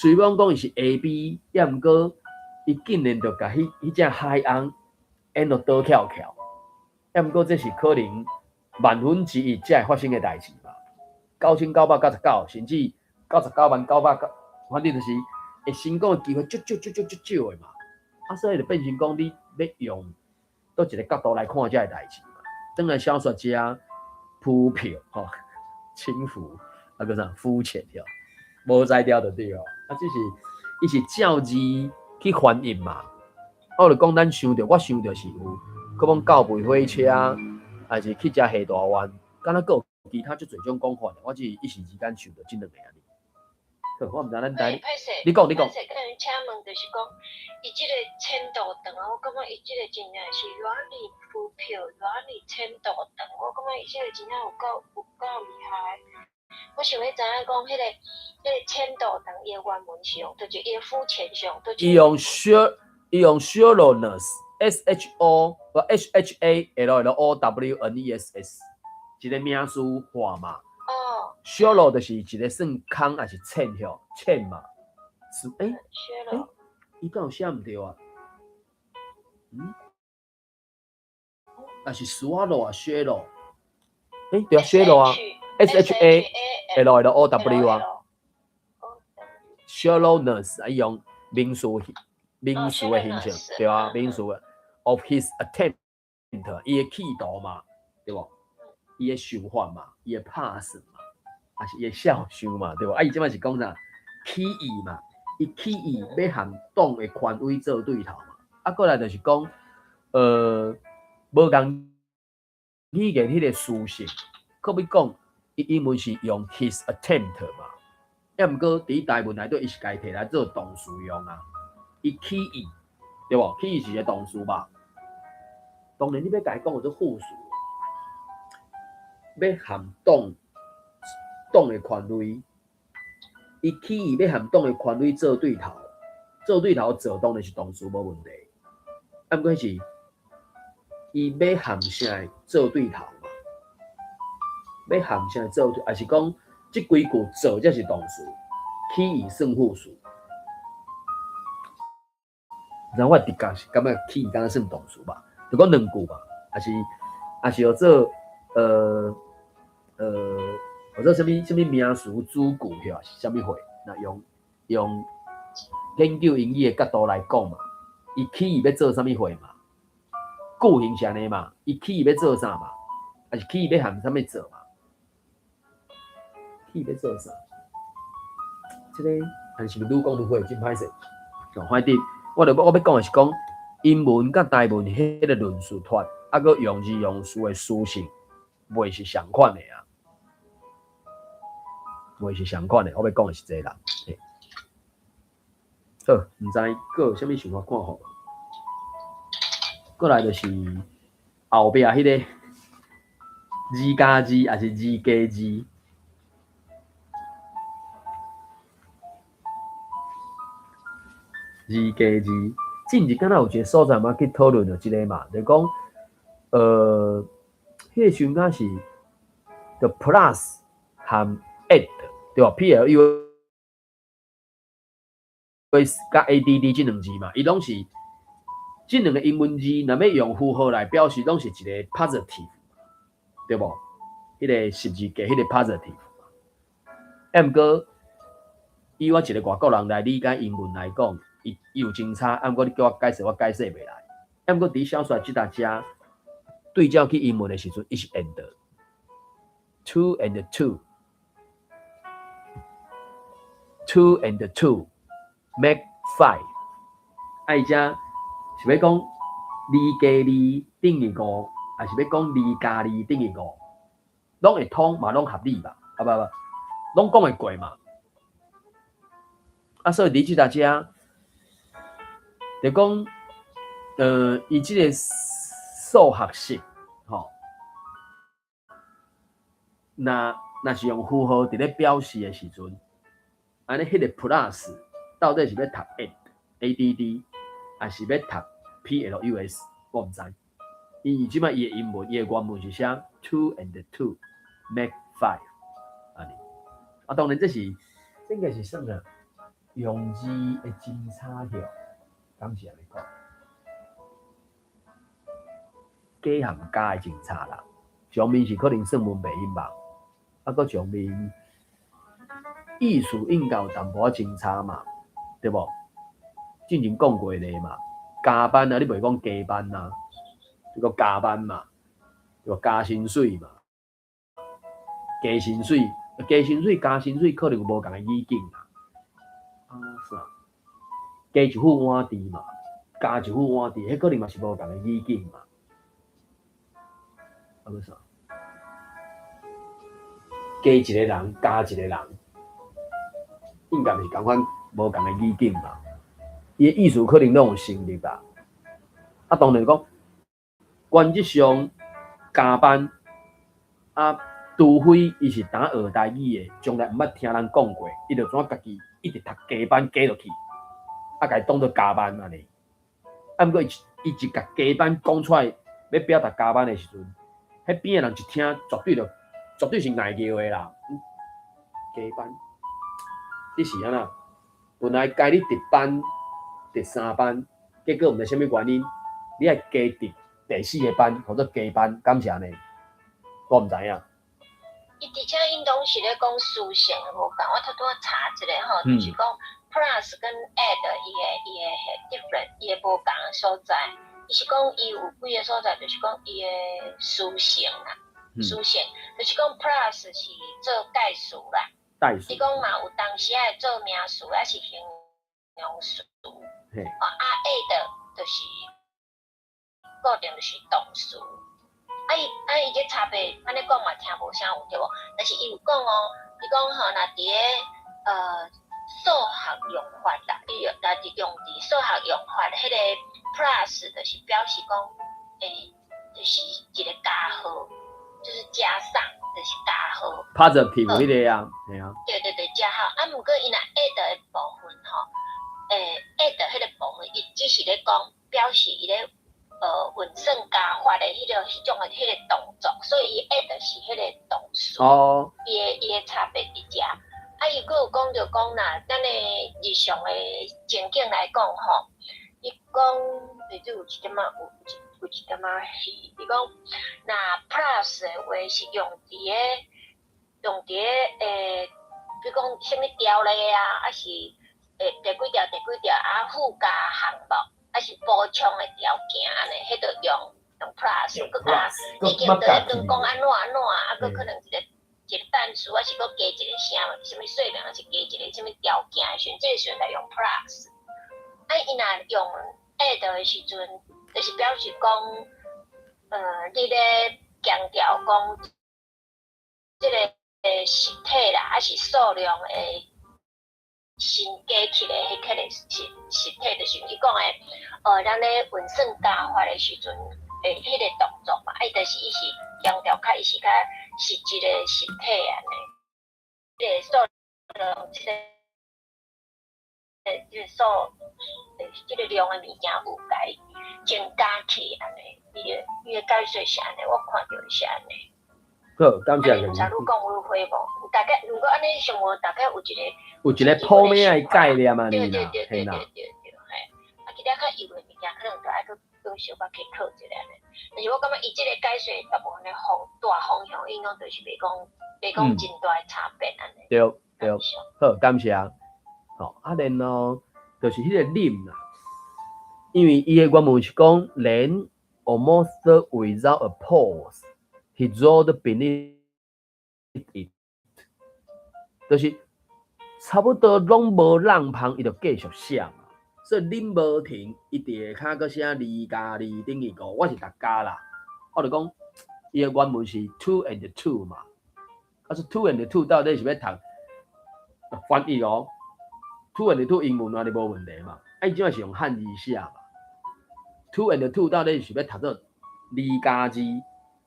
雖罔講伊是下卑，抑毋過伊竟然就共彼隻海翁引落倒翹翹，抑毋過這是可能萬分之一才會發生的代誌嘛。9999，甚至99萬900九，反正就是會成功的機會足少足少足少的嘛。啊，所以就變成講你欲用佗一個角度來看這个代誌嘛。轉來小說遮浮漂吼，輕浮啊，閣啥膚淺吼，無才調就對哦。啊，這是伊是照字去翻譯嘛。我就講咱想著，我想著是有，閣講告肥火車，抑是去食下大丸，敢若閣有其他足濟種講法，我只是一時之間想著這兩个按呢。好，我毋知咱台，你講你講。請問就是講，伊這个淺度長，我感覺伊這个真正是軟裡浮漂，軟裡淺度長，我感覺伊這个真正有夠厲害。我想欲知影講，彼個淺度長，伊的原文是用佗一，伊的膚淺是用佗一。伊用 shallowness，S H O 無 S H A L L O W N E S S，一個名詞化嘛。哦。 shallow 就是一個算空抑是淺吼，淺嘛。是伊敢有寫毋對啊？嗯？抑是 swallow 啊，shallow。對啊，shallow 啊，S H A L L O W 啊。shallowness 啊，伊用名詞的形式，對啊，名詞的 of his attempt，伊的企圖嘛，對無？伊的想法嘛，伊的拍算嘛，抑是伊的肖想嘛，對無？啊，伊這擺是講啥？起意嘛，伊起意欲和黨的權威做對頭嘛。啊，過來就是講，無仝語言彼個事實，可比講，伊英文是用 his attempt 嘛，抑毋過佇台文內底，伊是共摕來做動詞用啊。伊起意，對無？起意是一個動詞吧？當然，你欲共伊講做副詞，欲和黨的權威。伊起意欲和黨的權威做對頭，做對頭做當然是動詞無問題。啊，毋過是伊欲和啥做對頭嘛？欲和啥做對，抑是講這幾句做才是動詞，起意算副詞。然後我直覺是感覺起意敢若算動詞吧，就講兩句吧，抑是號做號做啥物啥物名詞主句，抑是啥物貨？若用研究英語的角度來講嘛，伊起意欲做啥物貨嘛？句型是按呢嘛？伊起意欲做啥嘛？抑是起意欲和啥物做嘛？起意欲做啥？這個還是毋是愈講愈會真歹勢？哦，反正我欲講的是講英文佮台文彼個論述法，啊，閣用字用詞的屬性，袂是仝款的啊，袂是仝款的。我欲講的是這個啦。好，毋知閣有啥物想法看法無？過來就是後壁彼個二加二，抑是二加二？二加二，進前敢若有一個所在嘛去討論著這個嘛，就講，彼個時陣敢是 the plus 和 add 對無？P L U S 佮 A D D 這兩字嘛，伊攏是這兩個英文字，若欲用符號來表示，攏是一個 positive，對無？彼個十字架，彼個 positive。啊，毋過以我一個外國人來理解英文來講，伊有真差，啊，毋過你叫我解釋，我解釋袂來。啊，毋過佇小說這搭遮對照去英文的時陣，伊是 and two and two two and two make five。啊，伊遮是欲講二加二等於五，抑是欲講二加二等於五，攏會通嘛，攏合理吧？啊不不，攏講會過嘛？啊，所以佇這搭遮，就講，伊這個數學式，吼，若是用符號佇咧表示的時陣，按呢彼個 plus 到底是欲讀 add A D D，抑是欲讀 P L U S，我毋知。因為這擺伊的英文，伊的原文是寫 two and two make five，按呢。啊，當然這是，這應該是算啥？用字的真差許，敢是按呢講？加和加的真差啦，上面是可能算文袂音吧，啊，閣上面意思應該有淡薄仔真差嘛，對無？進前講過咧嘛，加班啊，你袂講加班啊，這個加班嘛，對無？加薪水嘛，加薪水，加薪水，加薪水可能有無仝的語境啦。啊啥？加一副碗箸嘛，加一副碗箸，彼可能嘛是無仝的語境嘛。啊，閣啥？加一個人，加一個人，應該毋是仝款無仝的語境嘛？伊的意思可能攏有成立吧。啊，當然講，原則上加班啊，除非伊是當學台語的，從來毋捌聽人講過，伊就怎家己一直讀加班加落去，啊，共伊當做加班按呢。啊，毋過伊一共加班講出來，欲表達加班的時陣，彼邊的人一聽，絕對是硬叫的啦。加班，你是按怎？本來該你值班值三班，結果毋知啥物原因，你愛加值第四個班，號做加班，敢是按呢？我毋知影。伊佇遮𪜶攏是咧講屬性的無仝，我拄拄仔查一下吼，就是講 plus 跟 add 伊的 different，伊的無仝的所在。伊是講伊有幾个所在，就是講伊的屬性啦，屬性就是講 plus 是做介詞啦，代詞。伊講嘛有當時愛做名詞，抑是形容詞。哦，啊 add 就是固定就是動詞。啊伊這差別按呢講嘛聽無啥有對無？但是伊有講哦，伊講吼，若佇咧數學用法啦，伊若佇用佇數學用法，彼個 plus 就是表示講，就是一個加號，就是加上，就是加號。 positive 彼個啊，嘿啊。對對對，加號。啊，毋過伊若 add 的部分吼，add 彼個部分，伊只是咧講表示伊咧運算加法的彼種的彼個動作，所以伊 add 是彼個動詞。伊的差別佇遮。啊，伊閣有講著講啦，咱的日常的情景來講吼，伊講，伊這有一點仔有一點仔戲，伊講若 plus 的話是用佇個，比如講啥物條例啊，抑是第幾條第幾條啊附加項目，抑是補充的條件按呢，彼就用 plus，閣加已經佇咧講按怎按怎，啊，閣可能一個單詞，抑是閣加一個啥啥物說明，抑是加一個啥物條件的時陣，這個時陣來用 plus。啊，伊若用 add 的時陣，就是表示講，你咧強調講，這個實體啦，抑是數量的新加起來彼個實體，就是伊講的，咱咧運算加法的時陣的彼個動作嘛，啊，伊就是伊是強調較伊是較實質的實體按呢，這個數量，這個數，這個量的物件有共伊增加去按呢，伊的解說是按呢，我看著是按呢。好，感謝。毋知你講有會無？大概如果按呢想無，大概有一個有一個普遍的概念按呢啦，對對對對對對對，嘿。啊，其他較幼的物件，可能就愛閣閣小可去考一下按呢。但是我感覺伊這個解說大部分的大方向應該就是袂講真大的差別按呢。對對，好，感謝。好，啊，然後就是彼個啉啦，因為伊的原文是講，then almost without a pause。He wrote beneath it，就是差不多攏無挵芳，伊就繼續寫嘛。所以啉無停，伊佇下跤閣寫2加2等於5。我是讀加啦，我就講伊的原文是 two and two 嘛。啊，說 two and two 到底是欲讀翻譯哦？two and two 英文嘛，就無問題嘛。啊，伊這馬是用漢字寫嘛。two and two 到底是欲讀做2加2，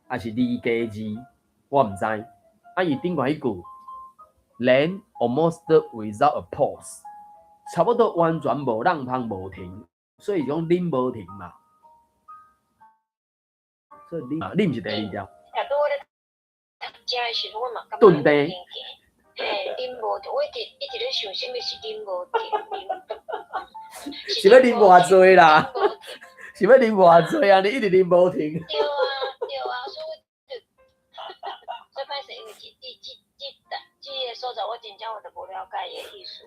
還是2加2？我毋知。啊，伊頂懸彼句，then almost without a pause，差不多完全無挵芳無停，所以講啉無停嘛。所以啉，啉是第二條。拄我咧讀遮的時陣，我嘛感覺頓地。嘿，啉無停，我一直咧想，啥物是啉無停？是欲啉偌濟啦？是欲啉偌濟啊？你一直啉無停。對啊，對啊，所以我就，所以歹勢，因為這個所在，我真正我就無了解伊的意思。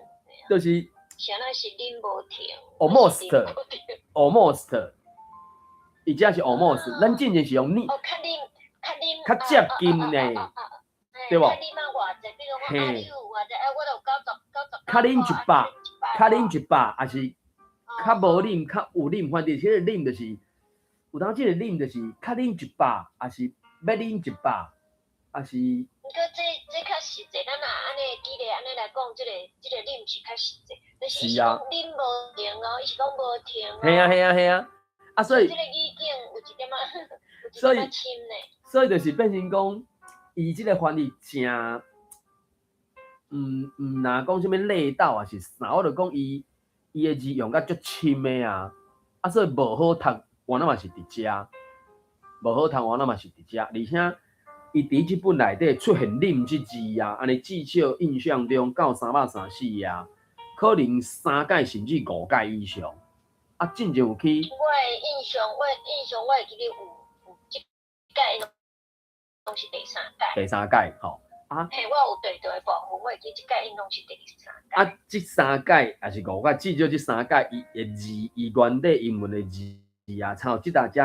就是。啥物是啉無停？Almost，almost，伊這是 almost，咱進前是用你。哦，較啉，較啉。較接近呢，對無？較啉啊偌濟，比如講啊，你有偌濟？哎，我都有90、90。較啉一百，較啉一百，抑是較無啉，較有啉，反正這個啉就是，有當這個啉就是較啉一百，抑是欲啉一百，抑是。毋過這較實際，咱若按呢舉例按呢來講，這個啉是較實際，就是伊是講啉無停哦，伊是講無停哦。嘿啊嘿啊嘿啊，啊所以。這個語境有一點仔，有一點仔深呢。所以就是變成講，伊這個翻譯誠，毋若講啥物累到抑是啥，我就講伊的字用甲足深的啊，啊所以無好讀，原來嘛是佇遮，無好讀原來嘛是佇遮，而且伊佇這本內底出現啉這字啊，按呢至少印象中到334頁，可能三擺甚至五擺以上。啊，進前有去。我的印象，我會記得有這擺攏是第三擺。第三擺吼，啊。嘿，我有對對的部分，我會記這擺𪜶攏是第三擺。啊，這三擺抑是五擺，至少這三擺伊的字，伊原底英文的字啊，像這搭遮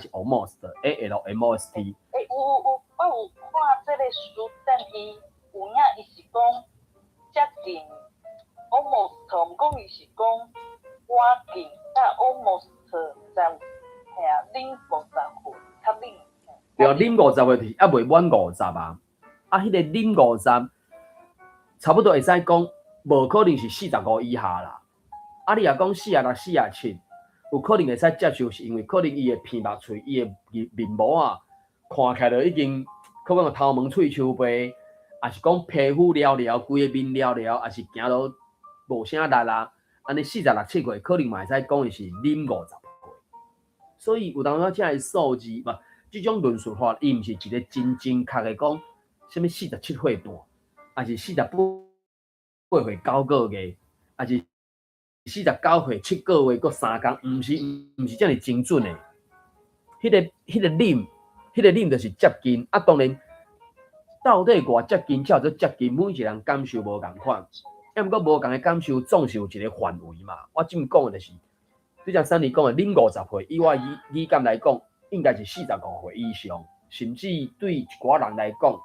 是 almost A L M O S T。欸，有有有，我有看這個書展，伊有影伊是講接近 almost，毋過伊是講倚近，啊 almost 在嘿啊，啉50歲，較啉。對，啉50歲就是猶未滿五十啊。啊，彼個啉五十，差不多會使講，無可能是45以下啦。啊，你若講46、47，有可能會使接受，是因為可能伊的鼻目喙、伊的面面毛啊，看起來就已經可能頭毛喙鬚白，抑是講皮膚了了，規个面了了，抑是行路無啥力啊，按呢四十六七歲，可能嘛會使講伊是啉50歲。所以有當時這个數字，無，這種論述法，伊毋是一個真正確的講，啥物47歲半，抑是48歲9個月，抑是49歲7個月閣3工，毋是毋是遮爾精準的。彼個啉就是接近，啊，當然到底偌接近才叫做接近，每一個人感受無仝款。啊，毋過無仝的感受總是有一個範圍嘛。我這麼講的就是，對像珊妮講的，恁50歲，以我語感來講，應該是45歲以上，甚至對一寡人來講，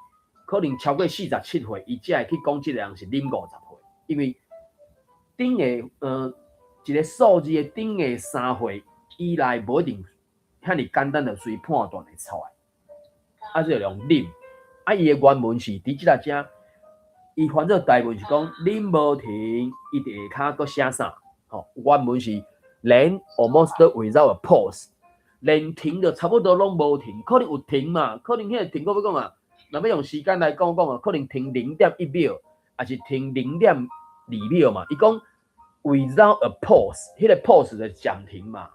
可能超過47歲，伊才會去講這個人是恁50歲，因為頂個一個數字的頂個3歲以內，無一定遐爾簡單就隨判斷會出來。啊，這個用啉，啊，伊的原文是佇這個遮，伊翻做台文是講啉無停，伊佇下跤閣寫啥？吼，原文是連 almost without a pause，連停就差不多攏無停，可能有停嘛，可能彼個停我欲講啊，若欲用時間來講講啊，可能停0.1秒，抑是停0.2秒嘛。伊講 without a pause，彼個 pause 就暫停嘛，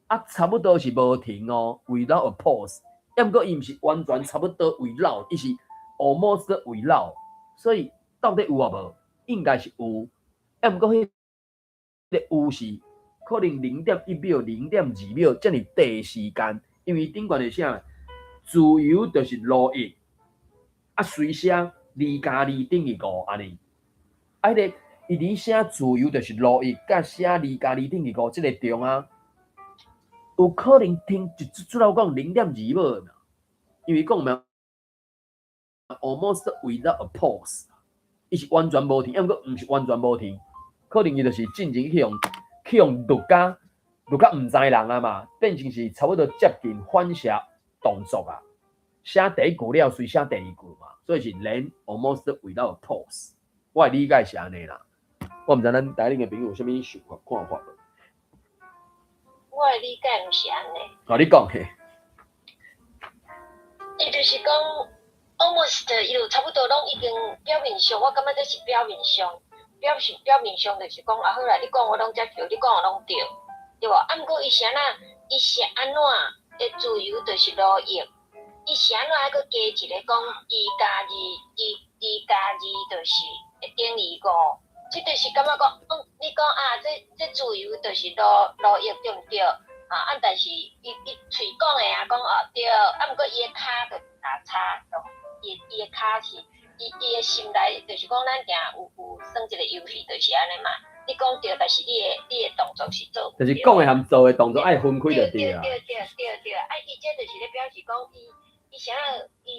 啊，差不多是無停哦，without a pause。抑毋過伊毋是完全差不多 without，伊是 almost without，所以到底有抑無？應該是有，抑毋過彼個有是可能0.1秒、0.2秒遮爾短時間，因為頂懸是啥？自由就是奴役，啊隨寫2加2等於5按呢，啊彼個伊佇寫自由就是奴役，佮寫2加2等於5這個中啊，有可能停一出來講0.2秒嘛，因為講咩？almost without a pause，伊是完全無停，抑毋過毋是完全無停，可能伊就是進前去予錄甲毋知人啊嘛，變成是差不多接近反射動作啊。寫第一句了，隨寫第二句嘛，所以是連 almost without a pause。我的理解是按呢啦，我毋知咱台頂的朋友有啥物想法看法無？我的理解毋是按呢。哦，你講嘿。伊就是講 almost，伊就差不多攏已經表面上，我感覺這是表面上，表面上就是講啊好啦，你講我攏接受，你講我攏對，對無？啊，毋過伊是按怎？伊是按怎的自由就是奴役？伊是按怎還閣加一個講2加2，2，2加2就是會等於5？這就是感覺講，你講啊，這自由就是奴役對毋對？啊，但是伊喙講的啊，講哦對，啊，毋過伊的跤就打叉，伊的跤是，伊的心內就是講，咱定有耍一個遊戲，就是按呢嘛。你講對，但是你的動作是做就是講的和做的動作愛分開就對啊。對對對對，啊，伊這就是咧表示講，伊啥伊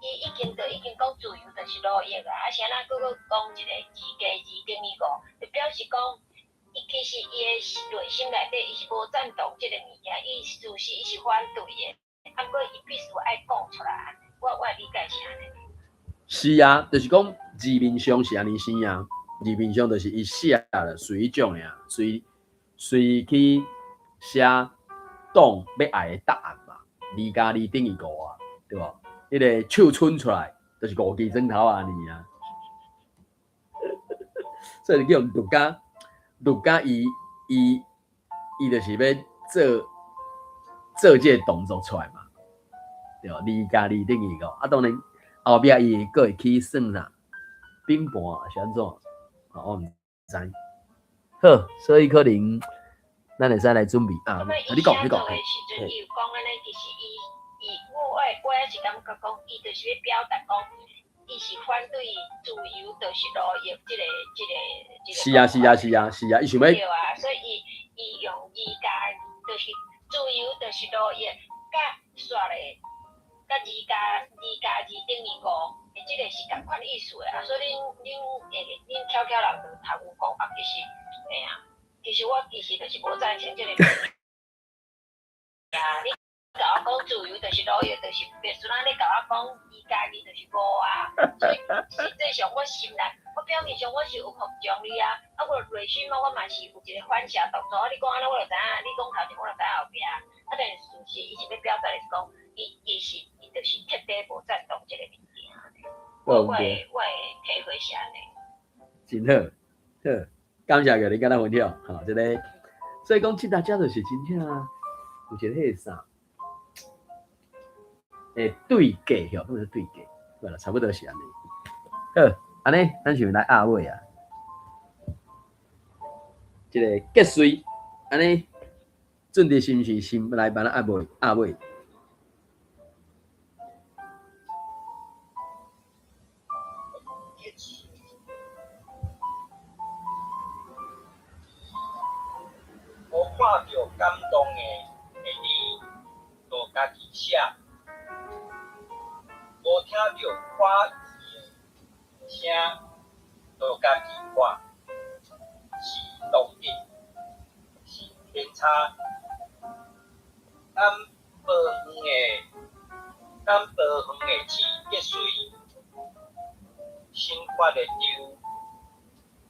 伊已經就已經講自由就是奴役啊，啊，啥咱閣閣講一個2加2等於5，就表示講，伊其實伊的內心內底，伊是無贊同這個物件，伊事實伊是反對的，啊，毋過伊必須愛講出來，我的理解是按呢。是啊，就是講字面上是按呢生啊，字面上就是伊寫了隨種的啊，隨隨去寫黨欲愛的答案嘛，2加2等於5啊，對無？彼個手伸出來就是五支指頭按呢啊，所以叫錄甲伊就是欲做這個動作出來嘛，對無？2加2等於5，啊，當然後壁伊會閣會去算啦，拼盤是按怎？我毋知。好，所以可能咱會使來準備啊。你講，你講。時陣伊有講按呢，其實伊伊我也是感覺講，伊就是欲表達講，伊是反對自由，就是奴役這個。是啊是啊是啊是啊，伊想欲。對啊，所以伊用二加，就是自由就是奴役，佮煞咧，佮2加2加2等於5，這個是仝款意思的啊。所以恁巧巧人就讀有講啊，其實，嘿啊，其實我其實就是無贊成這個。啊，你共我講自由就是奴役，就是別說咱你共我講2加2就是5啊。所以實際上我心內，我表面上我是有服從你啊，啊我內心嘛我嘛是有一個反射動作。啊，你講按呢我就知影，你講頭前我就知影後壁。啊，但是事實伊是欲表達的是講，伊伊是伊就是徹底無贊同這個物件。我我的我的体會是按呢。真好，好，感謝你佮咱分享，吼，這个，所以講這大家就是真正有一個彼个啥，對價吼，不是對價，對啦，差不多是按呢。好，按呢，咱是毋來壓尾啊？這个結穗，按呢，準備是毋是先來幫咱壓尾？壓尾。無看著感動的字，就家己寫；無聽著歡喜的聲，就家己看。是獨一，是偏差。等無遠的子結穗，新發的樹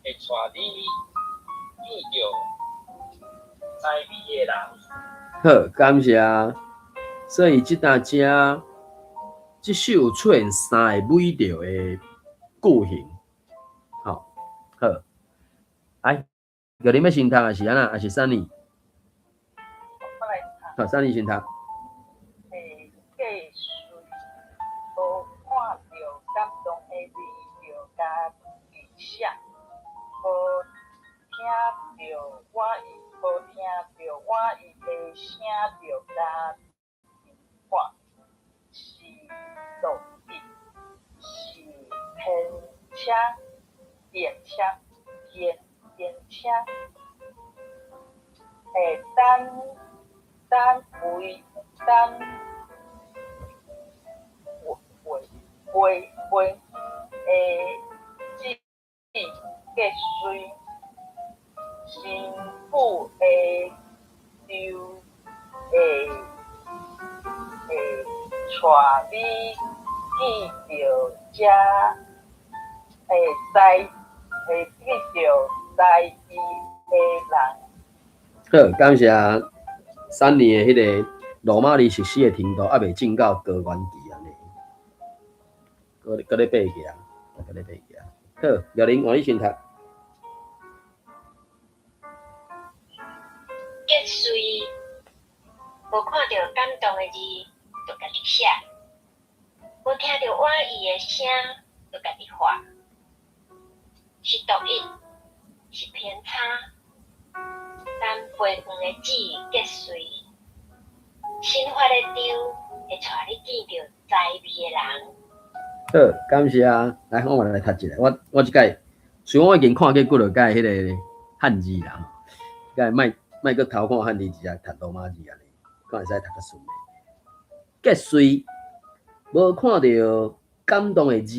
會帶你見著知味的人。好，感謝。所以這搭遮，這首有出現三个美調的句型，吼，好。來，叫你欲先讀，還是按怎？還是 Sunny？我來讀。好，Sunny 先讀。結穗，無看著感動的字，就家己寫；無聽著歡喜，無聽著歡喜的聲，就家己看。是獨一，是偏差，電車，電電車。等等位等位位位的子結穗，新婦的樹會會帶你見著這會知會見著知伊的人。好，感謝 Sunny 的彼个羅馬字實施的程度，猶未進到高原期按呢，閣咧爬起，閣咧爬起。好，玉玲，換你先讀。結穗，無看著感動的字，就家己寫；無聽著歡喜的聲，就家己畫。是獨一，是偏差。等陪伴的子結穗，新發的樹會帶你見著知味的人。好，感謝。來，我嘛來讀一下。我這擺，雖然我已經看過幾落擺彼個漢字啦，這擺莫莫閣偷看漢字，直接讀羅馬字按呢，看會使讀較順的。結穗，無看著感動的字，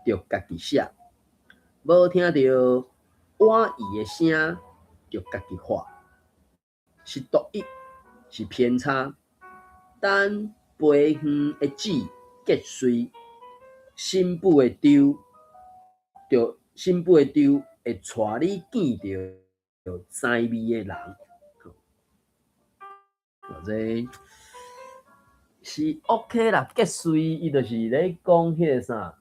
就家己寫；無聽著歡喜的聲，就家己畫。是獨一，是偏差。等陪園的子結穗，新婦的樹，就新婦的樹會帶你見著知味的人。好，這是 OK 啦。結穗伊就是咧講彼个啥，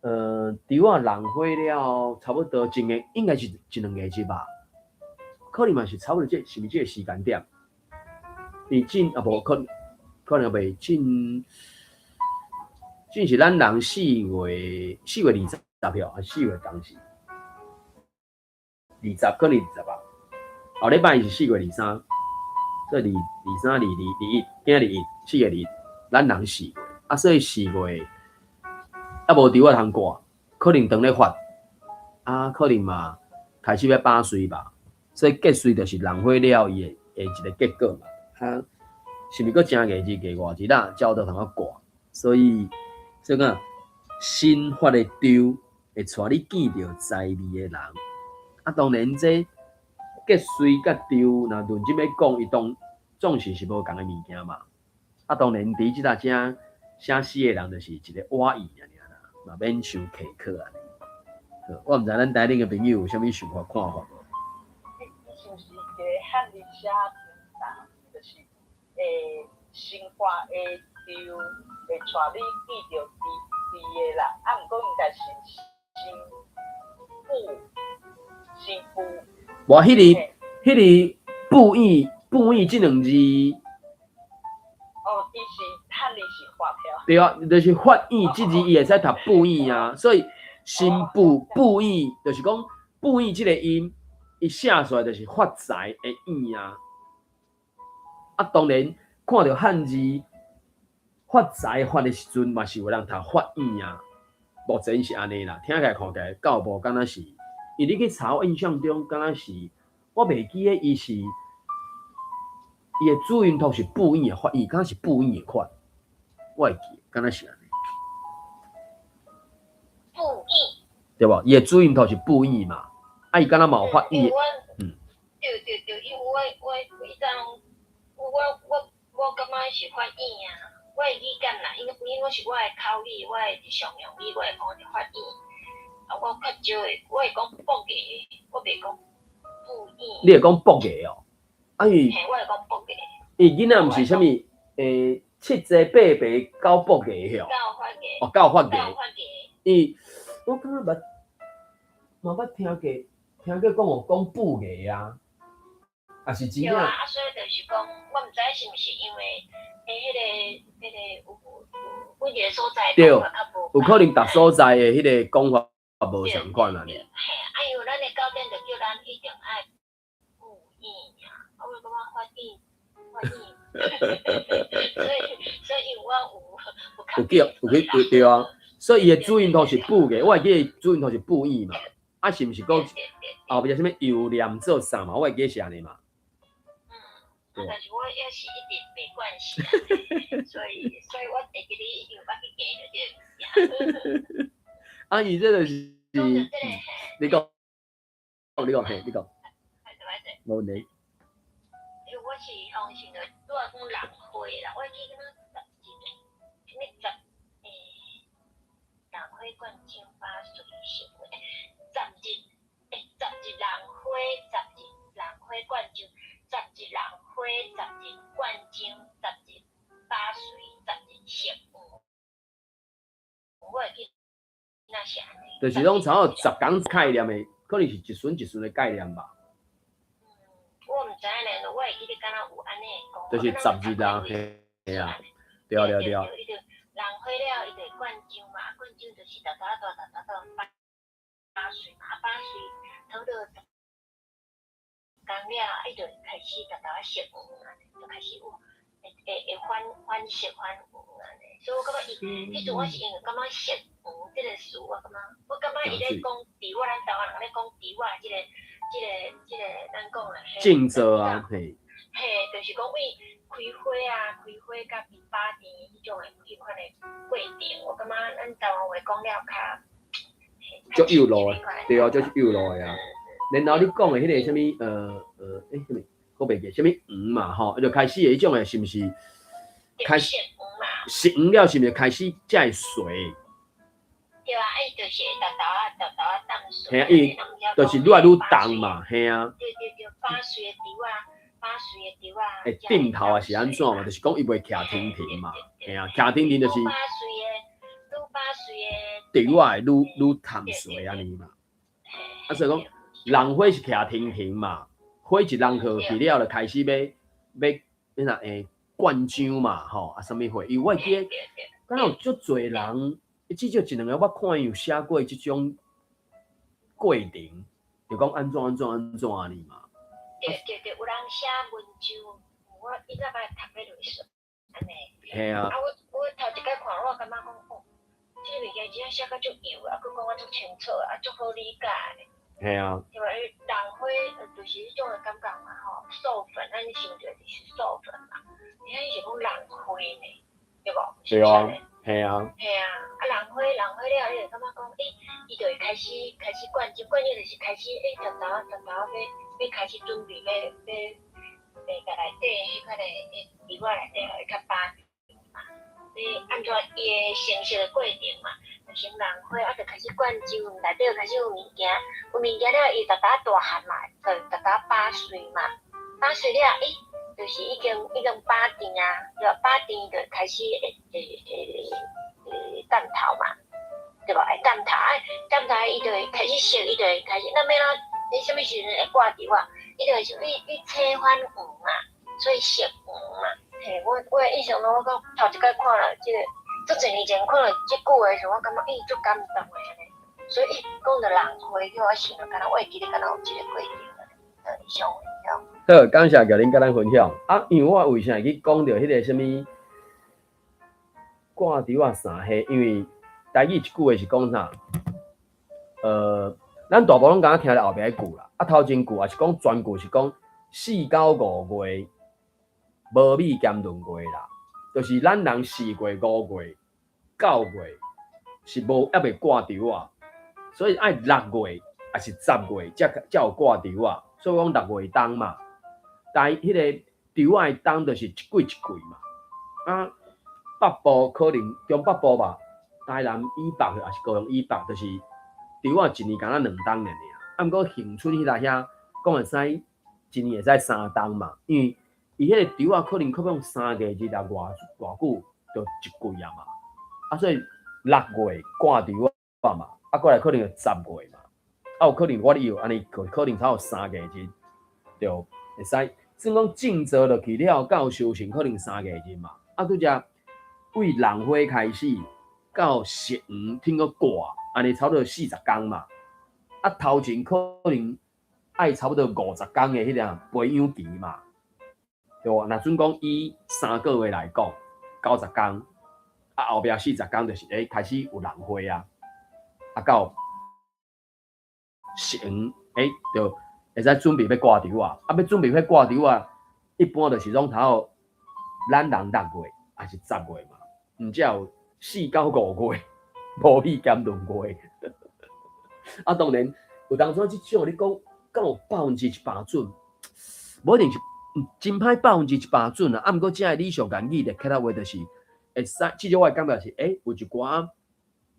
樹仔弄花了後，差不多一個應該是一兩個月吧，可能嘛是差不多這，是毋是這个時間點？伊進啊無可能，可能袂進，進是咱人4月20號，啊四月當時，二十可能二十吧。後禮拜是4月23，所以二二三、二二、二一，今仔日一，4月2，咱人四月，啊所以四月猶無樹仔通掛，可能當咧發，啊可能嘛開始欲打穗吧，所以結穗就是弄花了伊的的一个結果嘛。啊，是毋是閣正月日、月外日啦，才有通啊掛？所以，所以講新發的樹會帶你見著知味的人。啊，當然這結穗佮樹，若論這欲講，伊當總是是無仝的物件嘛。啊，當然佇這搭遮寫詩的人就是一个倚意爾爾啦，嘛免傷客氣按呢。我毋知咱台頂的朋友有啥物想法看法無？你是毋是一个漢字寫就是新發的樹會帶你見著字的啦，啊，毋過應該是新婦新婦。無彼个布意布意這兩字。哦，伊是漢字是發票。對啊，就是發意這字，伊會使讀布意啊，所以新婦布意就是講布意這個音，伊寫出來就是發財的意啊。啊，當然看著漢字發財發的時陣，嘛是有人讀發意啊。目前是按呢啦，聽起來看起來敢有無敢若是，因為你去查，我印象中敢若是，我袂記得伊是伊的主音圖是布意的發意，敢若是布意的款，我會記，敢若是按呢。布意。對無？伊的主音圖是布意嘛，啊，伊敢若嘛有發意。嗯。對對對，因為我彼陣，我感覺是發意啊。我會語感啦，因為是我的口語，我的日常用語，我會講是發意。啊，我較少會，我會講國語，我袂講母語。你會講國語哦？啊伊，嘿，我會講國語。伊囡仔毋是啥物？七濟八白九國語吼。九發語。哦，九發語。九發語。伊，我感覺捌，嘛捌聽過，聽過講有講母語啊，也是真正。對啊，啊，所以就是講，我毋知是毋是因為。欸，彼个有每一個所在對，有可能逐所在的彼個講法無仝款啊。嘿，啊，因為咱的教典就叫咱一定愛母語啊，啊，我感覺發音發音，所以因為我有有叫有去對對啊，所以伊的主音圖是母的，我會記得主音圖是母語嘛，啊是毋是講後壁啥物又念做啥嘛？我會記得是按呢嘛。但是我也是一直袂慣勢，所以我會記得一定有捌去加著這個物件。啊，伊這就是，你講，你講嘿，你講。無問題。因為我是相信的，拄仔講人花啦，我記得敢若十日，啥物十欸，人花冠酒八水什麼？十日欸，十日人花，十日人花冠酒，十日人花，十日灌漿，十日打水，十日食黃。我會記若是按呢。就是攏差不多十工概念的，可能是一旬一旬的概念吧。嗯，我毋知呢，我會記得敢若有按呢講。就是十日啊，嘿啊，對啊對對。伊就人花了，伊就灌漿嘛，灌漿就是沓沓大沓沓沓打水嘛，打水差不多十工了，伊就開始沓沓食黃啊，就開始有會反色反黃按呢。所以我感覺伊，彼陣我是因為感覺色黃這個詞，我感覺伊咧講豬仔，咱台灣人咧講豬仔，這個咱講的。靜坐啊，嘿。嘿，就是講為開花啊，開花佮枇杷甜彼種的彼款的過程，我感覺咱台灣話講了較。足幼路的，對啊，足幼路的啊。然後你講的彼個啥物，啥物，我袂記，啥物黃嘛吼，就開始的彼種的，是毋是？開始食黃了，是毋是開始才會水？對啊，伊就是會沓沓仔、沓沓仔淡水。嘿啊，伊就是愈來愈重嘛，嘿啊。對對對，打水的豬仔，打水的豬仔。會頂頭還是按怎嘛？就是講伊袂徛停停嘛，嘿啊，徛停停就是。愈打水的，愈打水的。豬仔會愈愈淡水按呢嘛。啊，所以講，人花是徛停停嘛，花一人去去了，就開始欲欲哪會灌漿嘛，吼啊，啥物貨？因為我會記得，敢若有足濟人，至少一兩个我看伊有寫過這種過程，就講按怎按怎按怎按呢嘛。對對對，有人寫文章，我伊早捌讀咧落說，按呢。嘿啊。啊，我頭一擺看，我感覺講，哦，這個物件真正寫甲足幼，啊，閣講甲足清楚，啊，足好理解。嘿啊。對吧？人花就是彼種的感覺嘛，吼，授粉，咱想著就是授粉嘛。你看伊是講人花呢，對無？對啊，嘿啊。嘿啊，啊人花人花了，你就感覺講，欸，伊就會開始灌漿，灌漿就是開始，欸，沓沓仔沓沓仔欲開始準備欲欲欲共內底彼款的豬仔內底，予伊較飽嘛。你按怎伊的成熟的過程嘛，就先人花啊，就開始灌漿，內底就開始有物件，有物件了，伊沓沓大漢嘛，就沓沓打碎嘛，打碎了，欸，就是已經飽甜啊，對吧？飽甜就開始會淡頭嘛。對無？會檢查，檢查伊就會開始熟，伊就會開始。咱欲按怎？你啥物時陣會掛柱仔？伊就會想你切番黃嘛，所以色黃嘛。嘿，我的印象中，我講頭一擺看了這個，足濟年前看著這句話時，我感覺咦足感動的按呢。所以講著人花，叫我想著，敢若我會記得，敢若有這個過程按呢，以上分享。好，感謝玉玲佮咱分享。啊，因為我為啥會去講著彼個啥物掛柱仔三歲？因為台語一句話是講啥？咱大部分攏敢若聽著後壁彼句啦。啊，頭前句也是講全句是講四到五月無米兼閏月啦，就是咱人4月、5月、9月是無猶未掛柱仔，所以愛6月抑是10月才有掛柱仔，所以講六月冬嘛。但彼個柱仔的冬就是一季一季嘛。啊，北部可能中北部吧，台南以北抑是高雄以北，就是柱仔一年敢若2冬爾爾。啊，毋過恆春彼搭遐講會使一年會使3冬嘛，因為伊彼個柱仔可能可用3個月啊，偌偌久就一季啊嘛。啊，所以六月掛柱仔嘛，啊，過來可能就10月嘛，啊，有可能我有按呢，可能才有3個月就會使。算講種植落去了到收成可能3個月嘛。啊，拄才對人花開始到食黃天閣掛，按呢差不多40工嘛。啊，頭前可能愛差不多50工的彼個培養期嘛，對無？若準講以3個月來講，90工，啊後壁四十工就是開始有人花啊，啊到食黃就會使準備欲掛柱仔，啊欲準備欲掛柱仔，一般就是攏頭咱人6月抑是10月嘛，毋才有4到5月無米兼閏月。啊，當然有當陣這種你講敢有100%準，無一定是真歹100%準啊。啊，毋過這个禮俗言語的客家話就是會使，至少我的感覺是，有一寡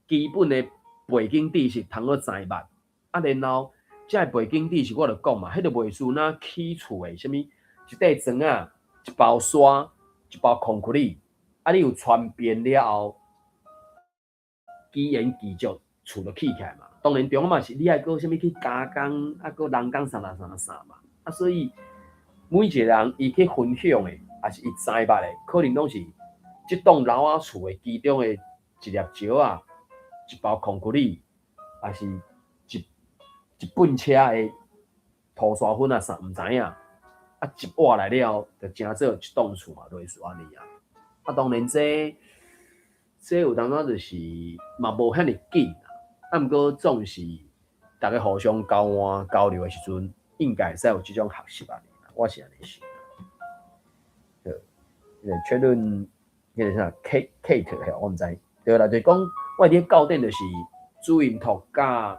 基本的背景知識通好知捌。啊，然後這个背景知識我就講嘛，彼個袂輸若起厝的啥物一塊磚仔、一包沙、一包 concrete，啊，你有傳遍了後，機緣技術厝就起起來嘛。當然，中嘛是你愛閣啥物去加工，啊，閣人工啥啥啥啥嘛。啊，所以每一個人伊去分享的，抑是伊知捌的，可能攏是這棟樓仔厝的其中的一粒石仔、一包 concrete，抑是一畚車的塗沙粉啊，啥毋知影。啊，一挖來了，就成做一棟厝嘛，類似按呢啊。啊，當然這有當陣就是嘛無遐爾緊啊。啊，毋過總是逐家互相交換交流的時陣，應該會使有這種學習啊。我是按呢想。好，彼個確認彼個啥 Kate Kate 嘿，我毋知。對啦，就是講我佇咧教典就是主音托佮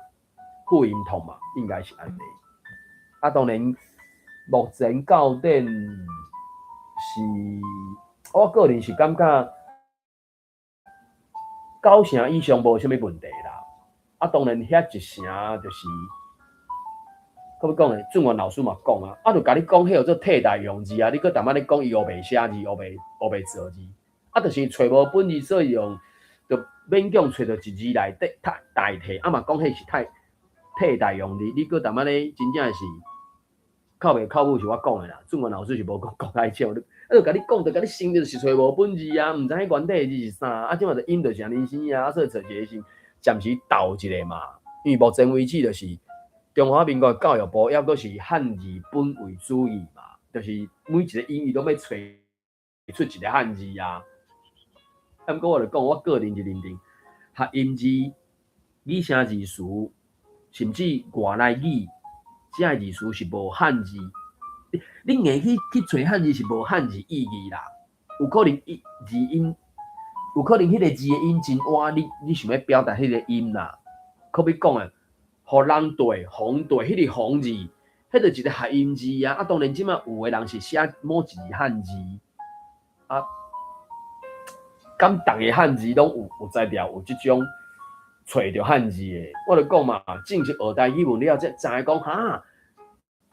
副音托嘛，應該是按呢。啊，當然目前教典是，我個人是感覺九成以上無啥物問題啦。啊，當然遐一成就是，閣欲講咧，俊元老師嘛講啊，啊，就共你講，彼叫做替代用字啊，你閣逐擺咧講伊烏白寫字，烏白造字，啊，就是揣無本字，所以用就勉強揣著一字來代替，啊嘛講彼是替代用字，你閣逐擺咧真正是靠爸靠母是我講的啦，俊元老師是無講講太少，啊，就共你講，就共你承認就是揣無本字啊，毋知彼原底的字是啥，啊，這馬就音就是按呢生啊，所以找一個是暫時鬥一下嘛，因為目前為止就是中華民國教育部抑閣是漢字本位主義嘛，就是每一個音伊攏欲揣出一個漢字啊。啊，毋過我就講，我個人是認定合音字、擬聲字詞，甚至外來語，這个字詞是無漢字。你硬去揣漢字是無漢字意義啦。有可能伊字音，有可能彼個字的音真倚，你想欲表達彼個音啦。可比講的，予人綴、紅綴，彼個紅字，彼就一個合音字啊。啊，當然這馬有的人是寫某一字漢字，啊，敢逐個漢字攏有才調有這種揣著漢字的。我就講嘛，正式學台語文了，才知影講哈，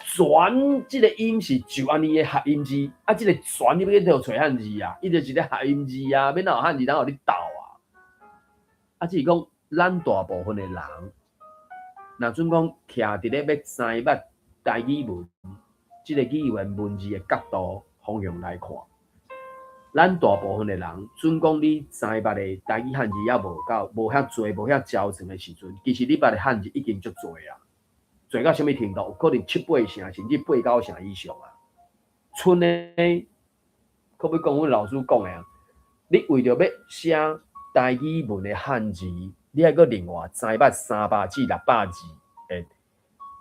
轉這個音是就按呢的合音字，啊，這個轉你欲去揣漢字啊？伊就是一個合音字啊，欲哪有漢字通予你鬥啊？啊，只是講咱大部分的人，若准講徛佇咧欲知捌台語文，這个語言文字的角度方向來看，咱大部分的人，准講你知捌的台語漢字猶無夠，無遐濟，無遐焦成的時陣，其實你捌的漢字已經足濟啊，濟到啥物程度？有可能七八成，甚至八九成以上啊。賰呢，可欲講阮老師講的啊，你為著欲寫台語文的漢字，你愛閣另外知捌300至600字的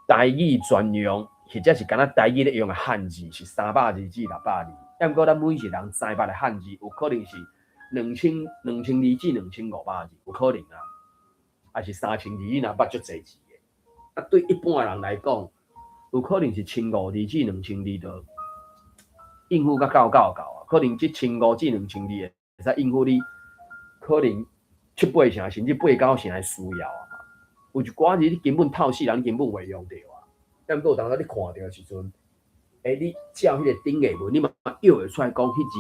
台語專用，或者是敢若台語咧用的漢字是300字至600字。毋過咱每一個人知捌的漢字，有可能是2000字至2500字，有可能啊，抑是3000字，你若捌足濟字的。啊，對一般人來講，有可能是1500字至2000字就應付甲夠夠夠啊。可能這1500至2000字會使應付你，可能七八成甚至八九成的需要啊。有一寡字你根本透視人根本袂用著啊。毋過有當時你看著的時陣，你照彼个頂下文，你嘛臆會出來講彼字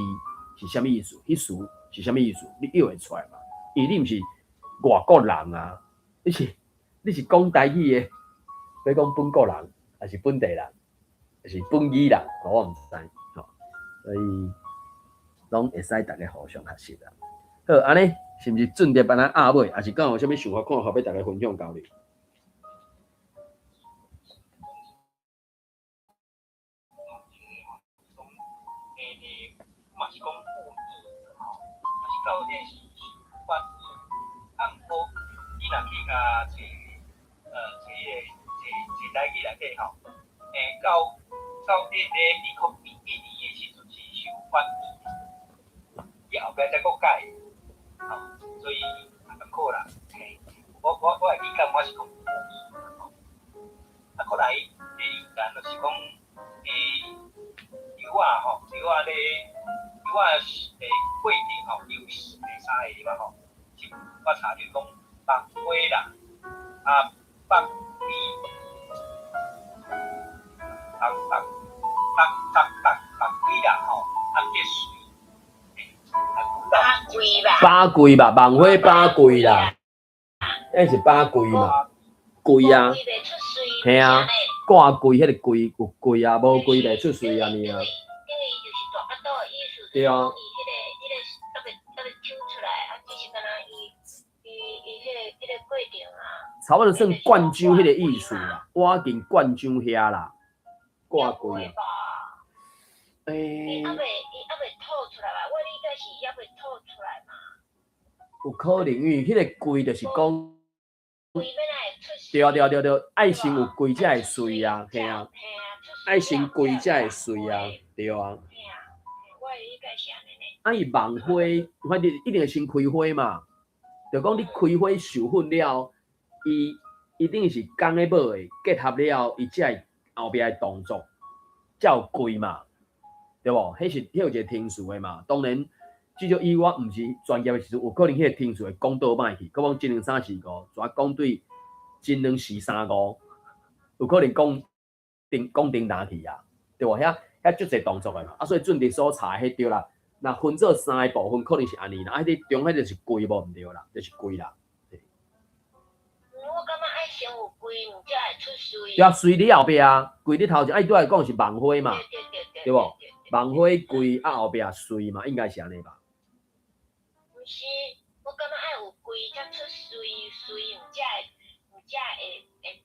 是啥物意思，彼詞是啥物意思，你臆會出來嘛？因為你毋是外國人啊，你是講台語的，欲講本國人，抑是本地人，抑是本語人，我毋知，吼，所以攏會使逐家互相學習啦。好，按呢是毋是進入按呢壓尾，抑是敢有啥物想法看法欲逐家分享交流？嘛是講故意吼，嘛是到底是發啊，毋過你若去共揣揣彼个揣揣台語內底吼，到底咧2011年的時陣是受法院，伊後壁才閣改，吼，所以也艱苦啦，嘿，我會記得我是講故意，吼，啊，閣來第二層就是講稻仔吼，稻仔咧。我的過程吼，有三个嘛吼，是我查著講梦花啦，啊北美，北北北北北北鬼啦吼，啊结穗，八桂吧，八桂吧，梦花八桂啦，彼是八桂嘛，桂啊，嘿啊，掛桂彼个桂有桂啊，無桂袂出穗按呢啊。對啊。伊彼个特別特別抽出來，啊，只是敢若伊伊伊彼个過程啊。差不多算灌漿彼个意思啦，挖緊灌漿遐啦，掛桂啊。伊猶未伊猶未吐出來吧？我理解是猶未吐出來嘛。有可能，因為彼个桂就是講。桂欲來會出。對啊對啊對對，愛先有桂才會穗啊，嘿啊。愛先桂才會穗啊，對啊。啊！伊夢花，反正一定會先開花嘛。就講你開花授粉了，伊一定是公的母的結合了，伊才會後壁的動作才有桂嘛，對無？彼是彼有一個程序的嘛。當然，至少以我毋是專業的時陣，有可能彼個程序會講倒擺去，閣講一兩三四五，怎講對一兩四三五，有可能講定講叮當去啊，對無？遐遐足濟動作的嘛。啊，所以準佇所查彼對啦。若分做三个部分，可能是按呢啦。啊，彼個中彼個是桂無毋對啦，就是桂啦。我感覺愛先有桂，毋才會出穗。對啊，穗佇後壁啊，桂佇頭前，啊，伊拄仔講是夢花嘛，對無？夢花桂啊，後壁穗嘛，應該是按呢吧？毋是，我感覺愛有桂才出穗，穗毋才會毋才會會會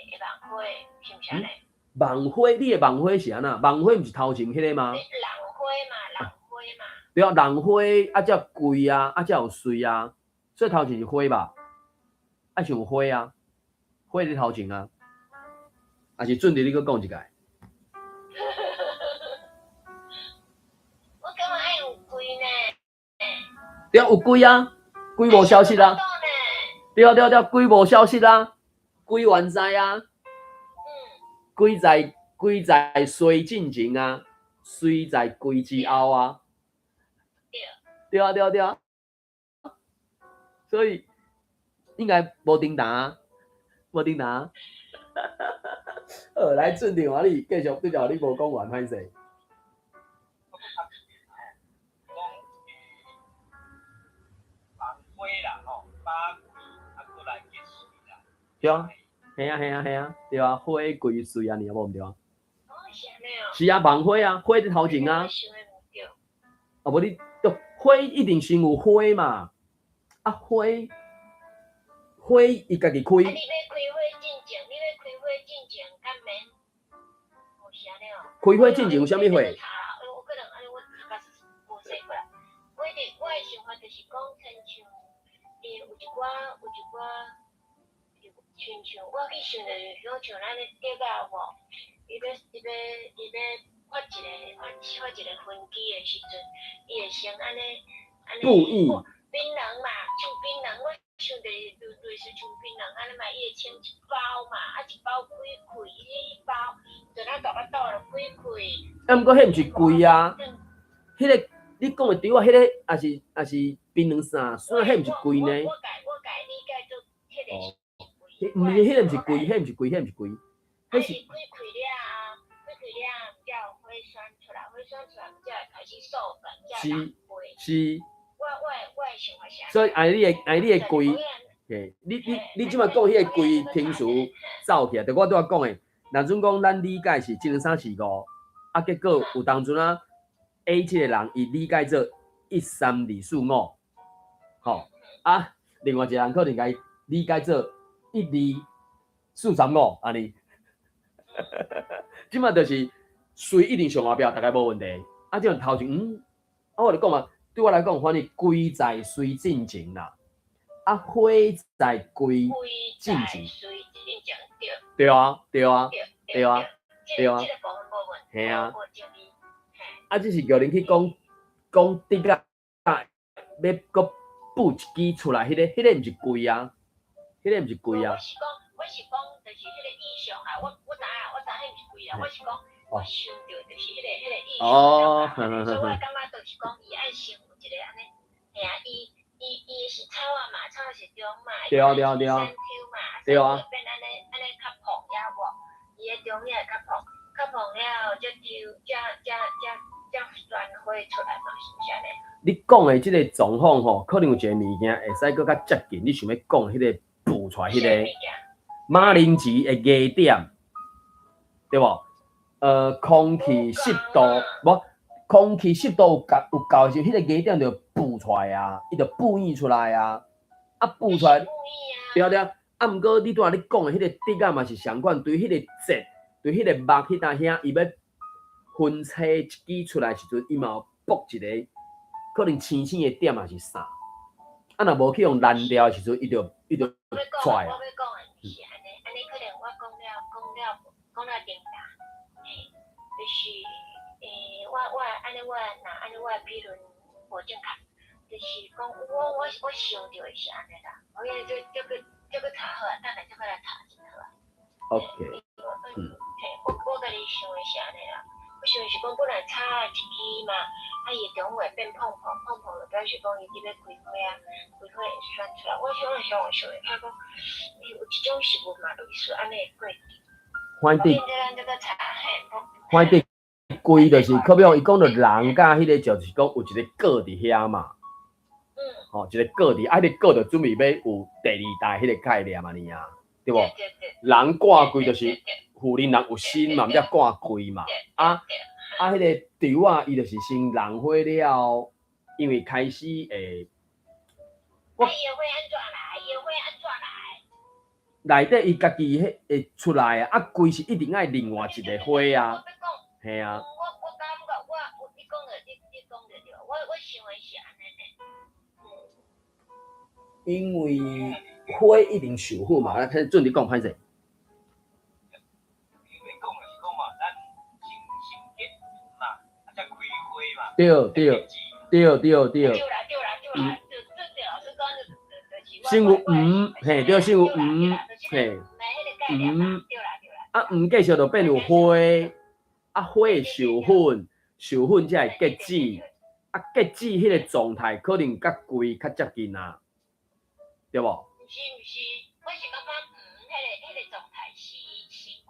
會夢花，是毋是按呢？夢花，你的夢花是按怎？夢花毋是頭前彼个嗎？人花嘛，人。對啊，人花啊，才桂啊，啊，才有穗啊，所以頭前是花吧？愛先有花啊，花佇頭前啊，抑是準佇你閣講一擺？我感覺愛有桂呢。對啊，有桂啊，桂無消失啊。對啊對啊對啊，桂無消失啊，桂原在啊。桂在桂在穗進前啊，穗在桂之後啊。對啊對啊對啊，所以應該無叮當啊，無叮當。好，來俊廷啊，你繼續，對著你無講完，歹勢。講夢花啦吼，八桂啊，對啊，嘿啊嘿啊嘿啊，對啊，花規穗按呢，無毋對啊？哦，是按呢哦。是啊，夢花啊，花佇頭前啊。我想的毋對。啊無你，花一定先有花嘛，啊花，花伊家己開。啊，你欲開花進前，你欲開花進前，敢免？哦，是按呢哦。開花進前有啥物花？我可能按呢，我較無說過來。我佇我的想法就是講，親像伊有一寡有一寡，親像我去想著是講像咱咧竹仔有無？伊欲發一个發發一個分支的時陣，伊會先按呢按呢。布藝。檳榔嘛，像檳榔，我想著是類似像檳榔按呢嘛，伊會穿一包嘛，啊一包幾塊，伊一包就咱大腹肚就幾塊。啊，毋過彼毋是桂啊，彼個你講的對啊，彼個也是也是檳榔啥，所以彼毋是桂呢。我共理解做彼個是桂。毋是，彼個毋是桂，彼毋是桂，彼毋是桂。彼是。開開了後，開開了後，才有花選出來，花選出來，才會開始授粉，才會是。是。我的想法是。所以按你的按你的桂，嘿，你這擺講彼個桂聽詞走起來，就我拄仔講的，若準講咱理解是一兩三四五，啊結果有當陣啊 A 這個人伊理解做一三二四五，吼，啊另外一個人可能共伊理解做一二四三五，按呢。這擺就是隨一定上後壁，大概無問題。啊，這種頭前，啊我就講嘛，對我來講，反正歸在隨進前啦，啊花在歸進前。對啊，對啊，對啊，對啊，嘿啊。啊，只是叫恁去講講竹仔，欲閣布一支出來，彼个彼个毋是桂啊，彼个毋是桂啊。我是講，我是講，就是彼个意象啊，我知影，我知影彼毋是桂啊，我是講，我想著就是彼个意象。哦，所以我感覺就是講，伊愛先有一个按呢，嘿啊，伊是草仔嘛，草是中嘛，對啊對啊對啊，對啊。變按呢按呢較膨了無？伊的中央會較膨，較膨了後，才抽，才才才才選花出來嘛，是毋是按呢？你講的這个狀況吼，可能有一个物件會使閣較接近你想欲講彼个浮出來彼個馬鈴薯的芽點，對無？空氣濕度無，空氣濕度有夠有夠的時陣，彼個芽點就浮出來啊，伊就浮現出來啊，啊浮出來，對對，啊毋過你拄仔咧講的彼個竹仔嘛是相款，對彼個節，對彼個木彼搭遐，伊欲分叉一支出來時陣，伊嘛有卜一個可能青青的點嘛是啥，啊若無去予爛掉的時陣，伊就出來啊。我欲講的毋是按呢，按呢可能我講了顛倒，嘿，就是我按呢我若按呢我的理論無正確，就是講我想著的是按呢啦，我這個查好啊，等下這個來查一下好啊。 OK。嘿，我家己想的是按呢啦，我想的是講本來草一支嘛，啊伊的中會變膨膨，膨膨就表示講伊佇欲開花啊，開花會選出來。我想想想會較講，有一種食物嘛類似按呢的過程。反正，咱這個查嘿，反正規就是可比講，伊講著人佮彼個就是講有一個果佇遐嘛。吼，一個果佇，啊，彼個果就準備欲有第二代彼個概念按呢啊，對無？人掛桂就是婦人人有心嘛，才掛桂嘛。啊啊，彼個稻仔伊就是先人花了後，因為開始會。我。伊的花按怎來？伊的花按怎來？內底伊家己彼會出來啊，啊桂是一定愛另外一個花啊，嘿啊。我感覺我你講的對，我想的是按呢呢。因為花一定授粉嘛，來開始準你講歹勢。因為講就是講嘛，咱先結嘛，啊才開花嘛。對對對對對。對啦對啦對啦，先有黃，嘿，對，先有黃，嘿，黃，啊黃繼續就變有花，啊花會授粉，授粉才會結籽，啊結籽彼個狀態可能佮桂較接近啊，對無？毋是毋是，我是感覺黃彼個狀態是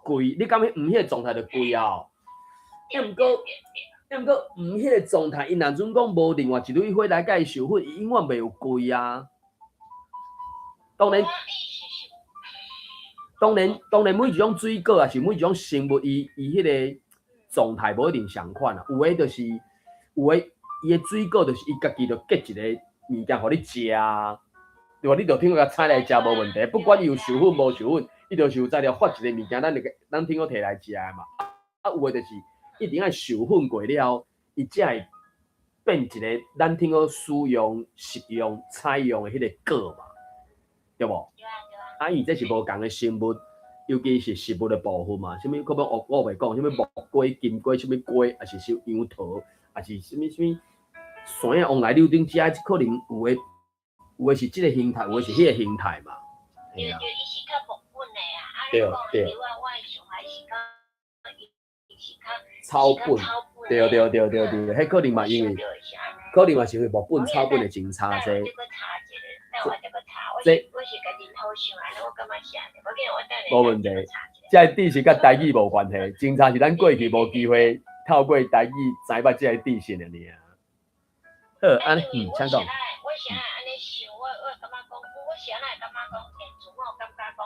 桂，你感覺黃彼個狀態就桂啊？毋過黃彼個狀態，伊若準講無另外一蕊花來共伊授粉，伊永遠袂有桂啊。當然，當然，當然每一種水果抑是每一種生物，伊伊彼个狀態無一定仝款啊。有的就是有的，伊的水果就是伊家己就結一个物件予你食啊，對無？你就聽講共採來食無問題，不管伊有授粉無授粉，伊就是有材料發一个物件，咱就咱聽講提來食的嘛。啊，有的就是一定愛授粉過了，伊才會變一個咱聽講使用、食用、採用的彼个果嘛，對無？對啊對啊。啊，伊這是無仝的生物，尤其是食物的部分嘛，啥物可欲我袂講，啥物木瓜、金瓜、啥物瓜，抑是啥楊桃，抑是啥物啥物山仔往來柳丁，遮可能有的有的是這个形態，有的是彼个形態嘛。對對，伊是較木本的啊，啊你講的我我的想法是講，伊伊是較草本，對對對對對，彼可能嘛因為，可能嘛是因為木本草本的真差濟。這我是家己偷想，按呢我感覺是按呢，無緊，我等下無問題。這個知識佮台語無關係，真差是咱過去無機會透過台語知捌這個知識爾爾。好，按呢，請講。我是按呢想，我我感覺講，我是按呢感覺講，電子我感覺講，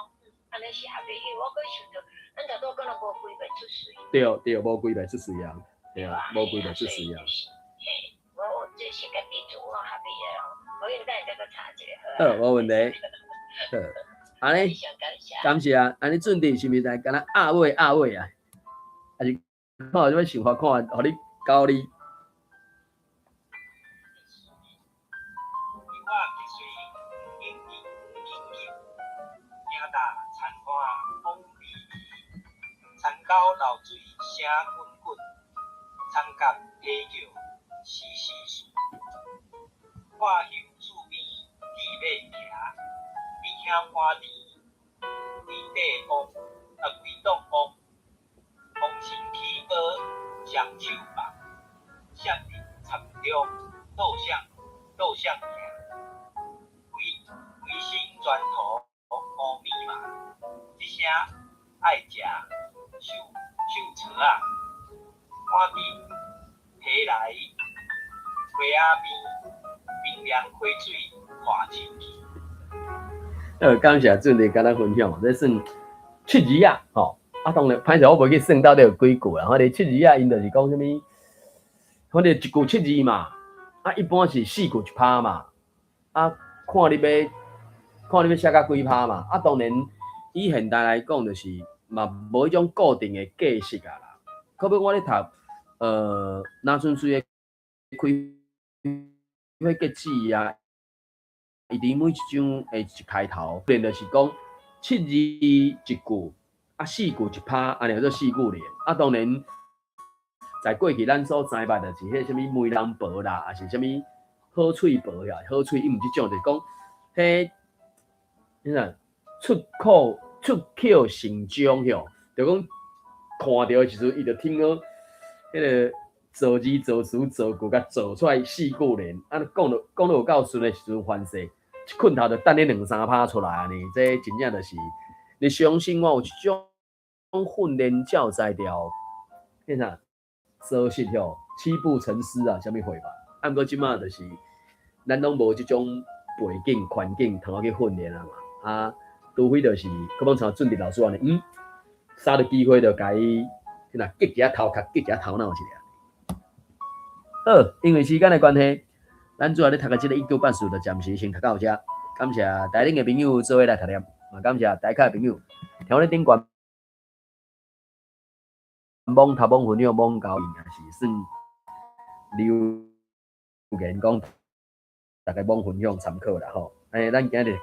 按呢是合理，因為我閣想著，咱頭拄講了無規袂出喙。對對，無規袂出喙啊，對啊，無規袂出喙啊。嘿，我這是家己自我合理的哦，無緊，等下再閣查一下好。好，無問題。好，按呢，感謝啊，按呢準備是毋是來敢若壓尾壓尾啊？還是看有啥物想法看，予你教你。我吉隨英語緊急，行踏田岸風微微，田溝流水聲滾滾，田角雞叫時時時，看柚厝邊志欲行，李兄趕田規塊王啊規檔王，王身起波雙手放，摔入田中倒向倒向行。規身全塗烏棉麻，這聲愛食秀秀臊仔，趕緊提來溪仔邊，冰涼溪水看清氣。感謝俊弟佮咱分享，這算七字仔吼。啊，當然，歹勢我無去算到底有幾句啦。反正七字仔𪜶就是講啥物，反正一句七字嘛。啊，一般是四句一拍嘛。啊，看你欲看你欲寫甲幾拍嘛。啊，當然以現代來講，就是嘛無彼種固定的格式啊啦。可比我咧讀，若純粹的開花結籽啊，伊佇每一章的一開頭，連就是講七字一句，啊四句一拍，按呢叫做四句聯。啊，當然在過去咱所知捌就是彼啥物媒人婆啦，抑是啥物好喙婆呀，好喙伊毋這種，就是講彼，彼啥出口出口成章吼，就講看著的時陣，伊就聽講彼个造字造詞造句，共造出來四句聯，啊，講著講著有夠順的時陣，凡勢一困頭就等你兩三拍出來按呢，這真正就是你相信我有這種訓練教材條，彼啥做實吼，七步成詩啊，啥物貨吧？啊，毋過這馬就是咱攏無這種背景環境通好去訓練啊嘛，啊，除非就是，可欲像俊迪老師按呢，啥著機會就共伊，若激一下頭殼，激一下頭腦一下。好，因為時間的關係，咱主要咧讀的這个一九八四就暫時先讀到這。感謝台頂的朋友做伙來讀念，嘛感謝台下的朋友聽我咧頂懸網頭網分享網交，也是算留言講，大家網分享參考啦吼。欸，咱今日